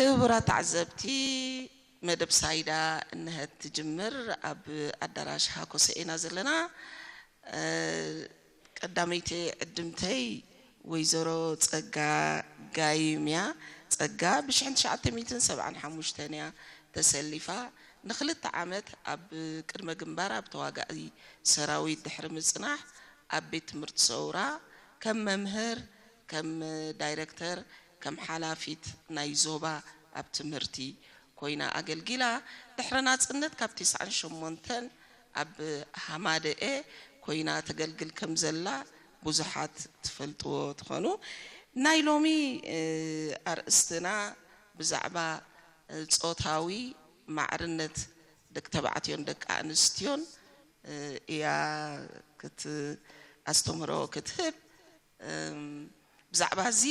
ክቡራት ተዓዘብቲ፣ መደብ ሳይዳ እንሀት ትጅምር። ኣብ ኣዳራሽ ሃኮሰ ኢና ዘለና። እ፣ ቀዳመይቲ ዕድምተይ ወይዘሮ ጸጋ ጋይም እያ። ጸጋ ብ ሽሕን ትሽዓተ ሚእትን ሰብዓን ሓሙሽተን እያ ተሰሊፋ። ንኽልተ ዓመት ኣብ ቅድመ ግንባር ኣብ ተዋጋኢ ሰራዊት ድሕሪ ምጽናሕ፣ ኣብ ቤት ትምህርቲ ሰውራ ከም መምህር፣ ከም ዳይረክተር፣ ከም ሓላፊት ናይ ዞባ ኣብ ትምህርቲ ኮይና ኣገልጊላ። ድሕሪ ናጽነት ካብ ተስዓን ሸሞንተን ኣብ ሃማደኤ ኮይና ተገልግል ከም ዘላ ብዙሓት ትፈልጥዎ ትኾኑ። ናይ ሎሚ፣ እ፣ ኣርእስትና ብዛዕባ፣ እ፣ ጾታዊ ማዕርነት ደቂ ተባዕትዮን ደቂ ኣንስትዮን፣ እ፣ እያ ክት-፣ ኣስተምህሮ ክትህብ። እም፣ ብዛዕባ እዚ፣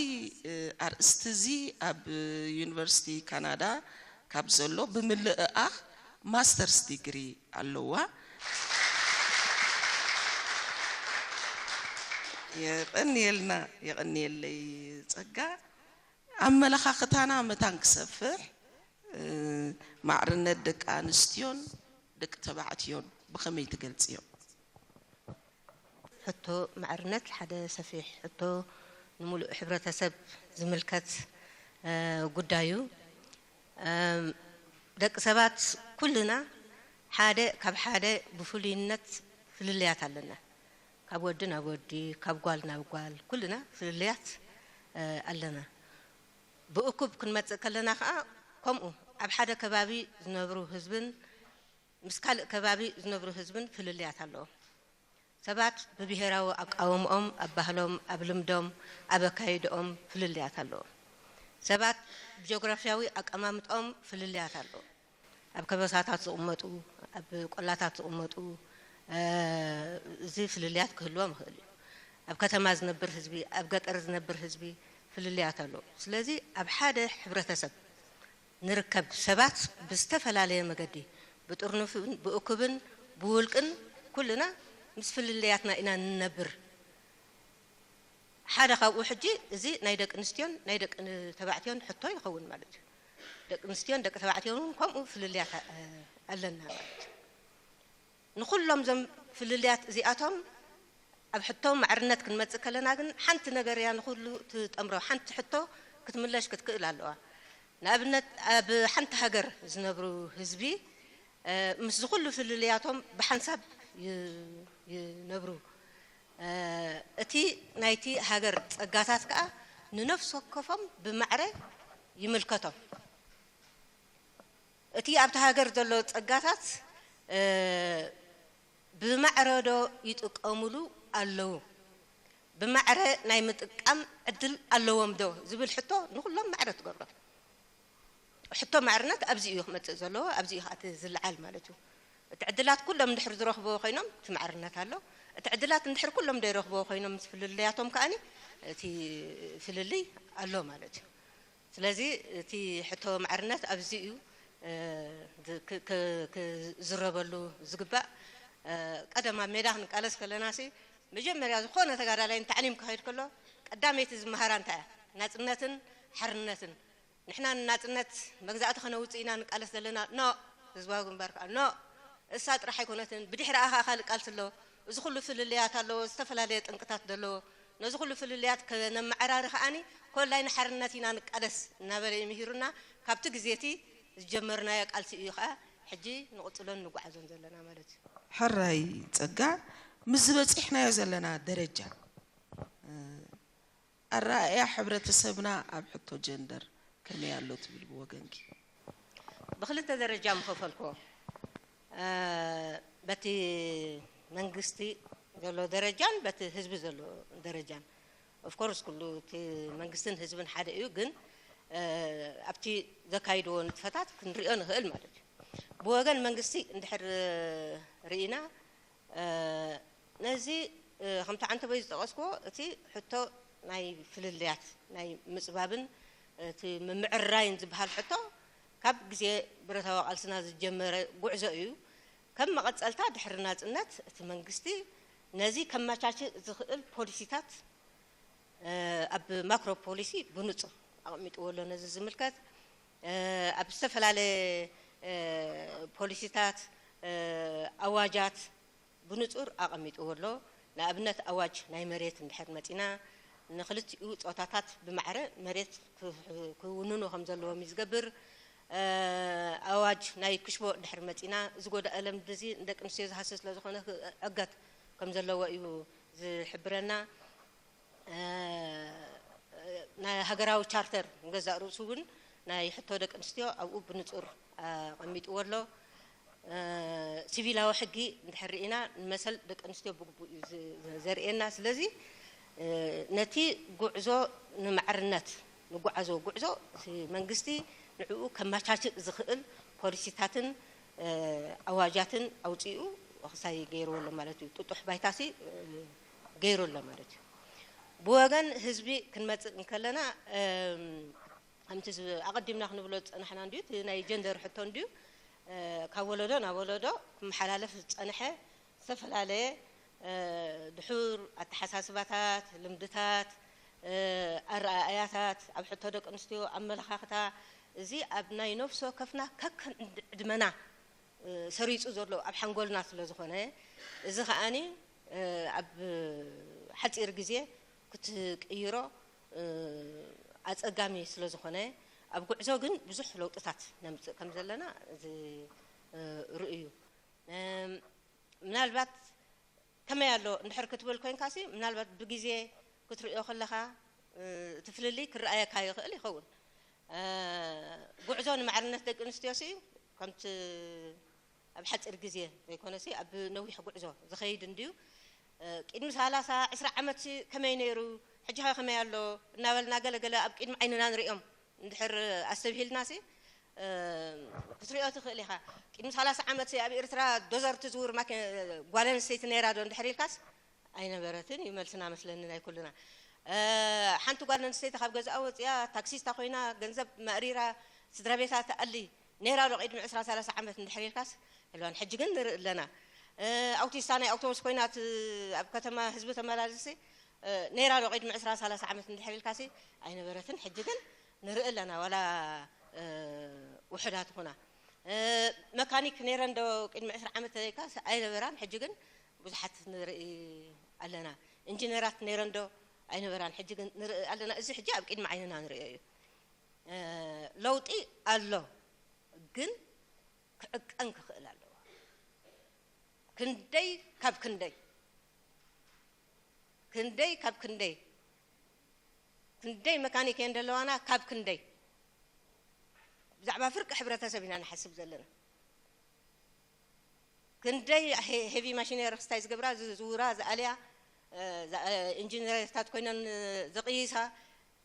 እ፣ ኣርእስቲ እዚ ኣብ ዩኒቨርሲቲ ካናዳ ካብ ዘሎ ብምልእኣኽ ማስተርስ ዲግሪ ኣለዋ። የቐንየልና፣ የቐንየለይ ጸጋ። ኣመለኻኽታና መታን ክሰፍሕ፣ እ፣ ማዕርነት ደቂ ኣንስትዮን ደቂ ተባዕትዮን ብኸመይ ትገልጽዮ? ሕቶ ማዕርነት ሓደ ሰፊሕ ሕቶ፣ ንምሉእ ሕብረተሰብ ዝምልከት፣ እ፣ ጉዳይ እዩ። እም፣ ደቂ ሰባት ኩልና ሓደ ካብ ሓደ ብፍሉይነት ፍልልያት ኣለና። ካብ ወዲ ናብ ወዲ፣ ካብ ጓል ናብ ጓል፣ ኩልና ፍልልያት፣ እ፣ ኣለና። ብእኩብ ክንመጽእ ከለና ከኣ ከምኡ፣ ኣብ ሓደ ከባቢ ዝነብሩ ህዝብን ምስ ካልእ ከባቢ ዝነብሩ ህዝብን ፍልልያት ኣለዎም። ሰባት ብብሄራዊ ኣቃውምኦም፣ ኣብ ባህሎም፣ ኣብ ልምዶም፣ ኣብ ኣካይድኦም ፍልልያት ኣለዎም። ሰባት ብጂኦግራፊያዊ ኣቀማምጥኦም ፍልልያት ኣለዎም። ኣብ ከበሳታት ዝቕመጡ፣ ኣብ ቆላታት ዝቕመጡ፣ እ፣ እዚ ፍልልያት ክህልዎም ይኽእል እዩ። ኣብ ከተማ ዝነብር ህዝቢ፣ ኣብ ገጠር ዝነብር ህዝቢ ፍልልያት ኣለዎ። ስለዚ ኣብ ሓደ ሕብረተሰብ ንርከብ ሰባት ብዝተፈላለየ መገዲ፣ ብጥርኑፍን ብእኩብን ብውልቅን ኩልና ምስ ፍልልያትና ኢና ንነብር። ሓደ ካብኡ ሕጂ እዚ ናይ ደቂ ኣንስትዮን ናይ ደቂ ተባዕትዮን ሕቶ ይኸውን ማለት እዩ። ደቂ ኣንስትዮን ደቂ ተባዕትዮን እውን ከምኡ ፍልልያት፣ እ፣ ኣለና ማለት እዩ። ንኹሎም እዞም ፍልልያት እዚኣቶም ኣብ ሕቶ ማዕርነት ክንመጽእ ከለና ግን ሓንቲ ነገር እያ ንኹሉ ትጠምሮ። ሓንቲ ሕቶ ክትምለሽ ክትክእል ኣለዋ። ንኣብነት ኣብ ሓንቲ ሃገር ዝነብሩ ህዝቢ፣ እ፣ ምስዚ ኩሉ ፍልልያቶም ብሓንሳብ ይ-፣ ይነብሩ። እ፣ እቲ ናይቲ ሃገር ጸጋታት ከኣ ንነፍሲ ወከፎም ብማዕረ ይምልከቶም። እቲ ኣብቲ ሃገር ዘሎ ጸጋታት፣ እ፣ ብማዕረ ዶ ይጥቀሙሉ ኣለዉ? ብማዕረ ናይ ምጥቃም ዕድል ኣለዎም ዶ ዝብል ሕቶ ንኹሎም ማዕረ ትገብሮ። ሕቶ ማዕርነት ኣብዚ እዩ ክመጽእ ዘለዎ፣ ኣብዚ እዩ ከኣ እቲ ዝለዓል ማለት እዩ። እቲ ዕድላት ኩሎም እንድሕር ዝረኽብዎ ኮይኖም እቲ ማዕርነት ኣሎ። እቲ ዕድላት እንድሕር ኩሎም ዘይረኽብዎ ኮይኖም ምስ ፍልልያቶም ከኣኒ እቲ ፍልልይ ኣሎ ማለት እዩ። ስለዚ እቲ ሕቶ ማዕርነት ኣብዚ እዩ፣ እ፣ ዝ-፣ ክ-፣ ክ-፣ ክዝረበሉ ዝግባእ። እ፣ ቀደም ኣብ ሜዳ ክንቃለስ ከለናሲ መጀመርያ ዝኾነ ተጋዳላይ እንተዕኒም ክኸይድ ከሎ ቀዳመይቲ ዝመሃራ እንታይ እያ? ናጽነትን ሓርነትን። ንሕና ንናጽነት መግዛእቲ ከነውጽእ ኢና ንቃለስ ዘለና። ኖ፣ ህዝባዊ ግንባር ከኣ ኖ፣ እሳ ጥራሕ ኣይኮነትን፣ ብድሕሪኣ ከኣ ካልእ ቃልሲ ኣሎ። እዚ ኩሉ ፍልልያት ኣለዎ፣ ዝተፈላለየ ጠንቅታት ዘለዎ። ነዚ ኩሉ ፍልልያት ከነመዓራሪ ከኣኒ ኮላይ ንሓርነት ኢና ንቃለስ እናበለ እዩ ምሂሩና። ካብቲ ግዜ እቲ ዝጀመርናዮ ቃልሲ እዩ ከኣ ሕጂ ንቕጽሎን ንጓዓዞን ዘለና ማለት እዩ። ሕራይ ጸጋ፣ ምስ ዝበጺሕናዮ ዘለና ደረጃ፣ እ፣ ኣረኣእያ ሕብረተሰብና ኣብ ሕቶ ጀንደር ከመይ ኣሎ ትብል ብወገንኪ? ብኽልተ ደረጃ ምኸፈልክዎ። እ፣ በቲ መንግስቲ ዘሎ ደረጃን በቲ ህዝቢ ዘሎ ደረጃን። ኦፍ ኮርስ ኩሉ እቲ መንግስትን ህዝብን ሓደ እዩ፣ ግን፣ እ፣ ኣብቲ ዘካይድዎ ንጥፈታት ክንሪኦ ንኽእል ማለት እዩ። ብወገን መንግስቲ እንድሕር ርኢና፣ እ፣ ነዚ፣ እ፣ ከምቲ ዓንተቦይ ዝጠቐስክዎ እቲ ሕቶ ናይ ፍልልያት ናይ ምጽባብን እቲ ምምዕራይን ዝበሃል ሕቶ ካብ ግዜ ብረታዊ ቃልስና ዝጀመረ ጉዕዞ እዩ። ከም መቐጸልታ ድሕሪ ናጽነት እቲ መንግስቲ ነዚ ከመቻችእ ዝኽእል ፖሊሲታት፣ እ፣ ኣብ ማክሮ ፖሊሲ ብንጹር ኣቐሚጥዎ ኣሎ። ነዚ ዝምልከት ኣብ ዝተፈላለየ ፖሊሲታት፣ ኣዋጃት ብንጹር ኣቐሚጥዎ ኣሎ። ንኣብነት ኣዋጅ ናይ መሬት እንድሕር መጺና፣ ንክልቲኡ ጾታታት ብማዕረ መሬት ክውንኑ ከም ዘለዎም እዩ ዝገብር። ኣዋጅ ናይ ክሽቦ እንድሕር መጺና፣ ዝጎደኣ ለምዲ እዚ ንደቂ ኣንስትዮ ዝሃሲ ስለ ዝኾነ ክዕገት ከም ዘለዎ እዩ ዝሕብረና። ናይ ሃገራዊ ቻርተር ንገዛእ ርእሱ እውን ናይ ሕቶ ደቂ ኣንስትዮ ኣብኡ ብንጹር ኣቐሚጥዎ ኣሎ። ሲቪላዊ ሕጊ እንድሕር ርኢና ንመሰል ደቂ ኣንስትዮ ብግቡእ እዩ ዘርእየና። ስለዚ ነቲ ጉዕዞ ንማዕርነት ንጓዓዞ ጉዕዞ መንግስቲ ንዕኡ ከመቻችእ ዝኽእል ፖሊሲታትን ኣዋጃትን ኣውፂኡ ክሳይ ገይርዎ ኣሎ ማለት እዩ። ጥጡሕ ባይታሲ ገይሩ ኣሎ ማለት እዩ። ብወገን ህዝቢ ክንመፅእ እንከለና ከምቲ ኣቐዲምና ክንብሎ ዝፀናሕና እንድዩ፣ እቲ ናይ ጀንደር ሕቶ እንድዩ ካብ ወለዶ ናብ ወለዶ ክመሓላለፍ ዝፀንሐ ዝተፈላለየ ድሑር ኣተሓሳስባታት፣ ልምድታት፣ ኣረኣእያታት ኣብ ሕቶ ደቂ ኣንስትዮ ኣመለኻኽታ፣ እዚ ኣብ ናይ ነፍሲ ወከፍና ከከም ዕድመና ሰሪፁ ዘሎ ኣብ ሓንጎልና ስለ ዝኾነ፣ እዚ ከኣኒ ኣብ ሓፂር ግዜ ክትቅይሮ ኣፀጋሚ ስለ ዝኾነ፣ ኣብ ጉዕዞ ግን ብዙሕ ለውጥታት ነምፅእ ከም ዘለና እዚ ርእዩ። ምናልባት ከመይ ኣሎ እንድሕር ክትብል ኮይንካሲ፣ ምናልባት ብግዜ ክትርእዮ ከለኻ እቲ ፍልልይ ክረኣየካ ይኽእል ይኸውን። ጉዕዞ ንማዕርነት ደቂ ኣንስትዮሲ ከምቲ ኣብ ሓፂር ግዜ ዘይኮነሲ ኣብ ነዊሕ ጉዕዞ ዝኸይድ እንድዩ። ቅድሚ ሰላሳ ዕስራ ዓመትሲ ከመይ ነይሩ፣ ሕጂ ኸ ከመይ ኣሎ እናበልና ገለገለ ኣብ ቅድሚ ዓይንና ንርእዮም እንድሕር ኣስተብሂልናሲ ክትሪኦ ትኽእል ኢኻ። ቅድሚ ሰላሳ ዓመትሲ ኣብ ኤርትራ ዶዘር ትዝውር ማኪ-፣ ጓል ኣንስተይቲ ነይራ ዶ እንድሕር ኢልካስ ኣይነበረትን እዩ መልስና መስለኒ ናይ ኩልና። ሓንቲ ጓል ኣንስተይቲ ካብ ገዛኣ ወፂኣ ታክሲስታ ኮይና ገንዘብ ማእሪራ ስድራ ቤታ ትኣሊ ነይራ ዶ ቅድሚ ዕስራ ሰላሳ ዓመት እንድሕር ኢልካስ የልዋን። ሕጂ ግን ንርኢ ኣለና። ኣውቲስታ ናይ ኣውቶቡስ ኮይና ኣብ ከተማ ህዝቢ ተመላልሲ ነይራ ዶ ቅድሚ ዕስራ ሰላሳ ዓመት እንድሕር ኢልካሲ ኣይነበረትን። ሕጂ ግን ንርኢ ኣለና፣ ዋላ ውሑዳት ኹና። መካኒክ ነይረን ዶ ቅድሚ ዕስራ ዓመት ኢልካሲ ኣይነበራን። ሕጂ ግን ብዙሓት ንርኢ ኣለና። ኢንጂነራት ነይረን ዶ ኣይነበራን። ሕጂ ግን ንርኢ ኣለና። እዚ ሕጂ ኣብ ቅድሚ ዓይንና ንርእዮ እዩ። ለውጢ ኣሎ፣ ግን ክዕቀን ክኽእል ኣለዎ። ክንደይ ካብ ክንደይ፣ ክንደይ ካብ ክንደይ፣ ክንደይ መካኒክ እየን ዘለዋና፣ ካብ ክንደይ ብዛዕባ ፍርቂ ሕብረተሰብ ኢና ንሓስብ ዘለና። ክንደይ ሄቪ ማሽነሪ ክስታይ ዝገብራ፣ ዝዝውራ፣ ዝኣልያ፣ ኢንጂነርታት ኮይነን ዘቕይሳ፣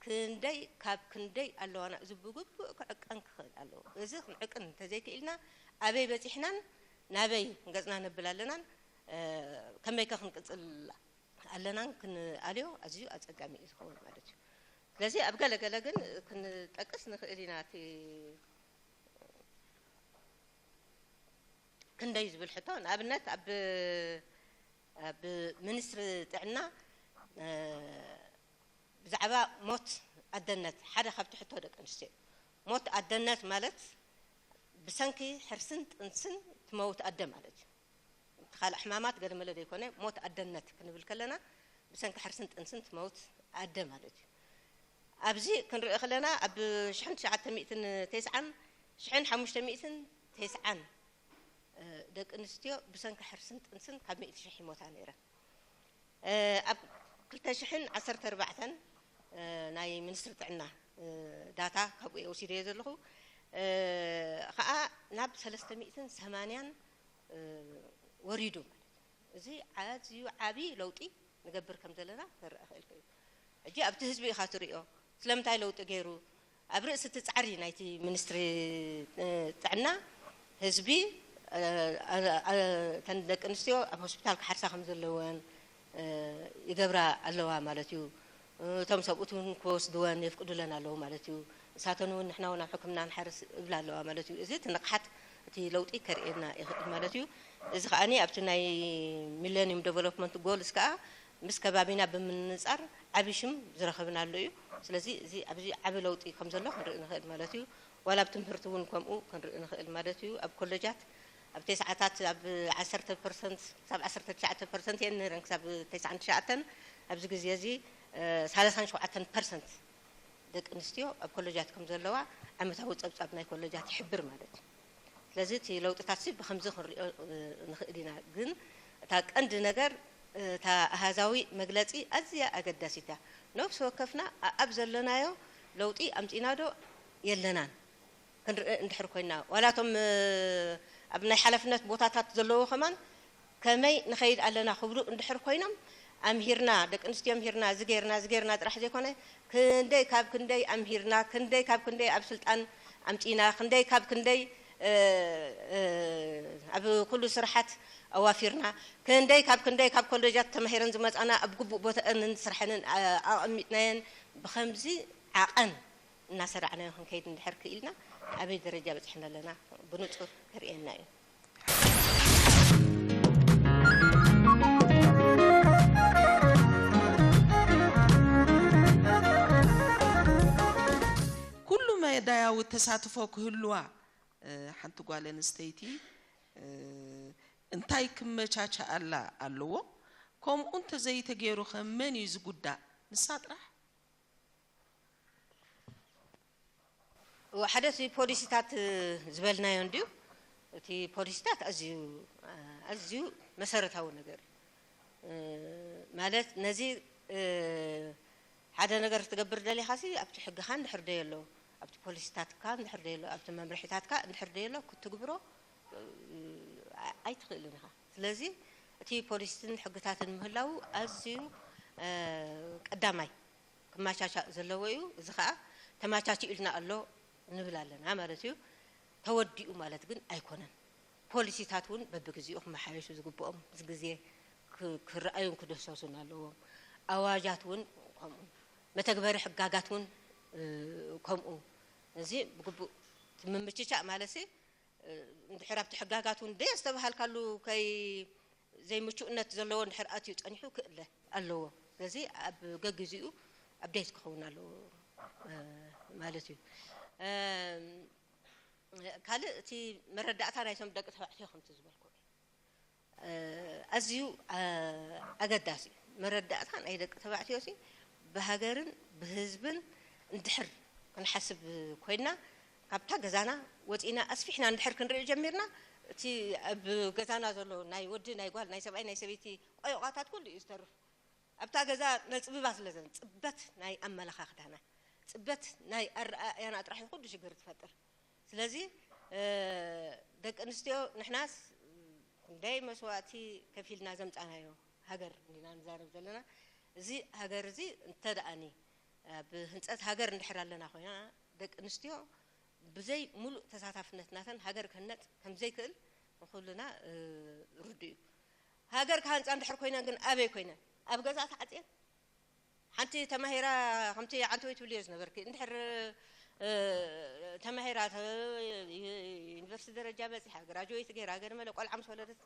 ክንደይ ካብ ክንደይ ኣለዋና። እዚ ብግቡእ ክዕቀን ክኽእል ኣለዎ። እዚ ክንዕቅን እንተዘይክኢልና ኣበይ በፂሕናን ናበይ ገፅና ነብል ኣለናን ከመይከ ክንቅፅል ኣለናን ክንኣልዮ ኣዝዩ ኣፀጋሚ እዩ ዝኸውን ማለት እዩ። ስለዚ ኣብ ገለ ገለ ግን ክንጠቅስ ንኽእል ኢና። እቲ ክንደይ ዝብል ሕቶ፣ ንኣብነት ኣብ ኣብ ሚኒስትሪ ጥዕና ብዛዕባ ሞት ኣደነት ሓደ ካብቲ ሕቶ ደቂ ኣንስትዮ፣ ሞት ኣደነት ማለት ብሰንኪ ሕርስን ጥንስን ትመውት ኣደ ማለት እዩ። እቲ ካልእ ሕማማት ገለመለ ዘይኮነ፣ ሞት ኣደነት ክንብል ከለና ብሰንኪ ሕርስን ጥንስን ትመውት ኣደ ማለት እዩ። ኣብዚ ክንርኢ ከለና ኣብ ሽሕን ትሽዓተ ሚእትን ተስዓን ሽሕን ሓሙሽተ ሚእትን ተስዓን ደቂ ኣንስትዮ ብሰንኪ ሕርስን ጥንስን ካብ ሚእቲ ሽሕ ይሞታ ነይረን። ኣብ ክልተ ሽሕን ዓሰርተ ኣርባዕተን ናይ ሚኒስትሪ ጥዕና ዳታ ካብኡ እየ ወሲደዮ ዘለኹ፣ ከዓ ናብ ሰለስተ ሚእትን ሰማንያን ወሪዱ ማለት እዩ። እዚ ኣዝዩ ዓብዪ ለውጢ ንገብር ከም ዘለና ክረኣ ክእል እዩ። ሕጂ ኣብቲ ህዝቢ ኢኻ ትርእዮ። ስለምንታይ ለውጢ ገይሩ? ኣብ ርእሲ እቲ ጻዕሪ ናይቲ ሚኒስትሪ ጥዕና ህዝቢ፣ እተን ደቂ ኣንስትዮ ኣብ ሆስፒታል ክሓርሳ ከም ዘለወን ይገብራ ኣለዋ ማለት እዩ። እቶም ሰብኡት እውን ክወስድወን የፍቅዱለን ኣለዉ ማለት እዩ። ንሳተን እውን ንሕና እውን ኣብ ሕክምና ንሓርስ እብላ ኣለዋ ማለት እዩ። እዚ እቲ ንቕሓት እቲ ለውጢ ከርእየና ይኽእል ማለት እዩ። እዚ ከዓኒ ኣብቲ ናይ ሚሌኒየም ዴቨሎፕመንት ጎልስ ከዓ ምስ ከባቢና ብምንጻር ዓቢ ሽም ዝረኸብናሉ እዩ። ስለዚ እዚ ኣብዚ ዓቢ ለውጢ ከም ዘሎ ክንርኢ ንኽእል ማለት እዩ። ዋላ ኣብ ትምህርቲ እውን ከምኡ ክንርኢ ንኽእል ማለት እዩ። ኣብ ኮለጃት ኣብ ተስዓታት ኣብ ዓሰርተ ፐርሰንት ክሳብ ዓሰርተ ትሽዓተ ፐርሰንት እየን ነይረን፣ ክሳብ ተስዓን ትሽዓተን። ኣብዚ ግዜ እዚ፣ እ፣ ሰላሳን ሸውዓተን ፐርሰንት ደቂ ኣንስትዮ ኣብ ኮለጃት ከም ዘለዋ ዓመታዊ ጸብጻብ ናይ ኮለጃት ይሕብር ማለት እዩ። ስለዚ እቲ ለውጥታት ሲ ብኸምዚ ክንሪኦ፣ እ፣ ንኽእል ኢና። ግን እታ ቀንዲ ነገር፣ እ፣ እታ ኣሃዛዊ መግለጺ ኣዝያ ኣገዳሲት እያ። ነፍሲ ወከፍና ኣኣብ ዘለናዮ ለውጢ ኣምጺእና ዶ የለናን? ክንርኢ እንድሕር ኮይና፣ ዋላ እቶም፣ እ፣ ኣብ ናይ ሓላፍነት ቦታታት ዘለዉ ከማን ከመይ ንኸይድ ኣለና ክብሉ እንድሕር ኮይኖም፣ ኣምሂርና፣ ደቂ ኣንስትዮ ኣምሂርና፣ እዚ ጌርና፣ እዚ ጌርና ጥራሕ ዘይኮነ፣ ክንደይ ካብ ክንደይ ኣምሂርና፣ ክንደይ ካብ ክንደይ ኣብ ስልጣን ኣምጺእና፣ ክንደይ ካብ ክንደይ፣ እ፣ እ፣ ኣብ ኩሉ ስራሓት ኣዋፊርና፣ ክንደይ ካብ ክንደይ ካብ ኮሌጃት ተማሂረን ዝመጻና ኣብ ግቡእ ቦታኣንን ስራሐንን፣ እ፣ ኣቐሚጥናየን። ብኸምዚ ዓቐን እናሰራዕናዮ ክንከይድ እንድሕር ክኢልና፣ ኣበይ ደረጃ በጺሕና ኣለና ብንጹር ከርእየና እዩ። ኩሉ መዳያዊ ተሳትፎ ክህልዋ፣ እ፣ ሓንቲ ጓል ኣንስተይቲ፣ እ፣ እንታይ ክመቻቸኣላ ኣለዎ? ከምኡ እንተዘይተገይሩ ከ መን እዩ ዝጉዳእ? ንሳ ጥራሕ? እዎ፣ ሓደ እቲ ፖሊሲታት ዝበልናዮ እንድዩ። እቲ ፖሊሲታት ኣዝዩ፣ ኣዝዩ መሰረታዊ ነገር እዩ። እ፣ ማለት ነዚ፣ እ፣ ሓደ ነገር ክትገብር ደሊኻሲ ኣብቲ ሕግኻ እንድሕር ደየሎ፣ ኣብቲ ፖሊሲታትካ እንድሕር ደየሎ፣ ኣብቲ መምርሒታትካ እንድሕር ደየሎ ክትትግብሮ፣ እ፣ ኣይትኽእልን ኢኻ። ስለዚ እቲ ፖሊሲን ሕግታትን ምህላዉ ኣዝዩ፣ እ፣ ቀዳማይ ክመቻቻእ ዘለዎ እዩ። እዚ ኸኣ ተመቻችኡ ኢልና ኣሎ ንብል ኣለና ማለት እዩ። ተወዲኡ ማለት ግን ኣይኮነን። ፖሊሲታት እውን በብግዜኡ ክመሓየሹ ዝግብኦም፣ ምስ ግዜ ክ-፣ ክረኣዩን ክድህሰሱን ኣለዎም። ኣዋጃት እውን ከምኡ፣ መተግበሪ ሕጋጋት እውን፣ እ፣ ከምኡ። እዚ ብግቡእ እቲ ምምችቻእ ማለትሲ፣ እ፣ እንድሕር ኣብቲ ሕጋጋት እውን ደየስተብሃልካሉ ከይ-፣ ዘይምቹእነት ዘለዎ እንድሕር ኣትዩ ጸኒሑ ክእለ ኣለዎ። ስለዚ ኣብ ገግዜኡ ኣፕዴት ክኸውን ኣለዎ፣ እ፣ ማለት እዩ። እም፣ ካልእ እቲ መረዳእታ ናይቶም ደቂ ተባዕትዮ ከምቲ ዝበልኩ፣ እ፣ ኣዝዩ፣ እ፣ ኣገዳሲ እዩ። መረዳእታ ናይ ደቂ ተባዕትዮሲ ብሃገርን ብህዝብን እንድሕር ክንሓስብ ኮይንና፣ ካብታ ገዛና ወጺእና ኣስፊሕና እንድሕር ክንርኢ ጀሚርና፣ እቲ ኣብ ገዛና ዘሎ ናይ ወዲ፣ ናይ ጓል፣ ናይ ሰብኣይ፣ ናይ ሰበይቲ ቆዮቓታት ኩሉ እዩ ዝተርፍ። ኣብታ ገዛ ነጽብባ ስለ ዘን፣ ጽበት ናይ ኣመለኻኽታና፣ ጽበት ናይ ኣረኣእያና ጥራሕ እዩ ኩሉ ሽግር ትፈጥር። ስለዚ፣ እ፣ ደቂ ኣንስትዮ ንሕናስ ክንደይ መስዋእቲ ከፊልና ዘምጻናዮ ሃገር እንዲና ንዛረብ ዘለና። እዚ ሃገር እዚ እንተ ደኣኒ ኣብ ህንጸት ሃገር እንድሕር ኣለና ኮይና፣ ደቂ ኣንስትዮ ብዘይ ሙሉእ ተሳታፍነት ናተን ሃገር ክህነጽ ከም ዘይክእል ንኹልና፣ እ፣ ርዱእ እዩ። ሃገር ክሃንጻ እንድሕር ኮይነን ግን ኣበይ ኮይነን? ኣብ ገዛ ተዓጽየን? ሓንቲ ተማሂራ ከምቲ ዓንተወይ ትብልዮ ዝነበርኪ፣ እንድሕር፣ እ፣ ተማሂራ፣ ተ-፣ ዩ-፣ ዩኒቨርሲቲ ደረጃ በጺሓ፣ ግራጁዌት ገይራ፣ ገለ መለ ቆልዓ ምስ ወለደት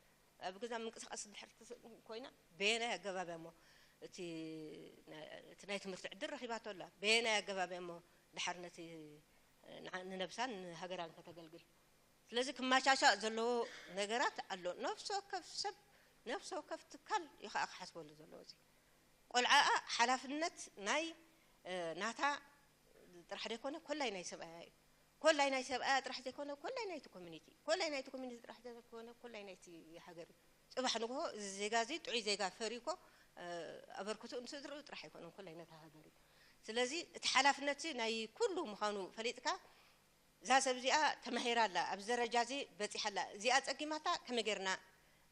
ኣብ ገዛ ምንቅስቓስ እንድሕር ትስ-፣ ኮይና፣ በየናይ ኣገባብ እያ እሞ እቲ ና-፣ እቲ ናይ ትምህርቲ ዕድል ረኺባቶ ኣላ? በየናይ ኣገባብ እያ እሞ ድሓር ነቲ ንዓ-፣ ንነብሳን ንሃገራን ከተገልግል? ስለዚ ክመቻቻእ ዘለዎ ነገራት ኣሎ። ነፍሲ ወከፍ ሰብ፣ ነፍሲ ወከፍ ትካል እዩ ኸዓ ክሓስበሉ ዘለዎ። እዚ ቆልዓኣ ሓላፍነት ናይ፣ እ፣ ናታ ጥራሕ ዘይኮነ፣ ኮላይ ናይ ሰብኣያ እዩ። ኮላይ ናይ ሰብኣያ ጥራሕ ዘይኮነ፣ ኮላይ ናይቲ ኮሚኒቲ፣ ኮላይ ናይቲ ኮሚኒቲ ጥራሕ ዘይኮነ፣ ኮላይ ናይቲ ሃገር እዩ። ጽባሕ ንግሆ እዚ ዜጋ እዚ ጥዑይ ዜጋ ፈርዩ እኮ፣ እ፣ ኣበርክትኡ ንስድርኡ ጥራሕ ኣይኮነን፣ ኮላይ ነታ ሃገር እዩ። ስለዚ እቲ ሓላፍነት እዚ ናይ ኩሉ ምዃኑ ፈሊጥካ፣ እዛ ሰብ እዚኣ ተማሂራ ኣላ፣ ኣብዚ ደረጃ እዚ በጺሓ ኣላ፣ እዚኣ ጸጊማታ ከመይ ጌርና፣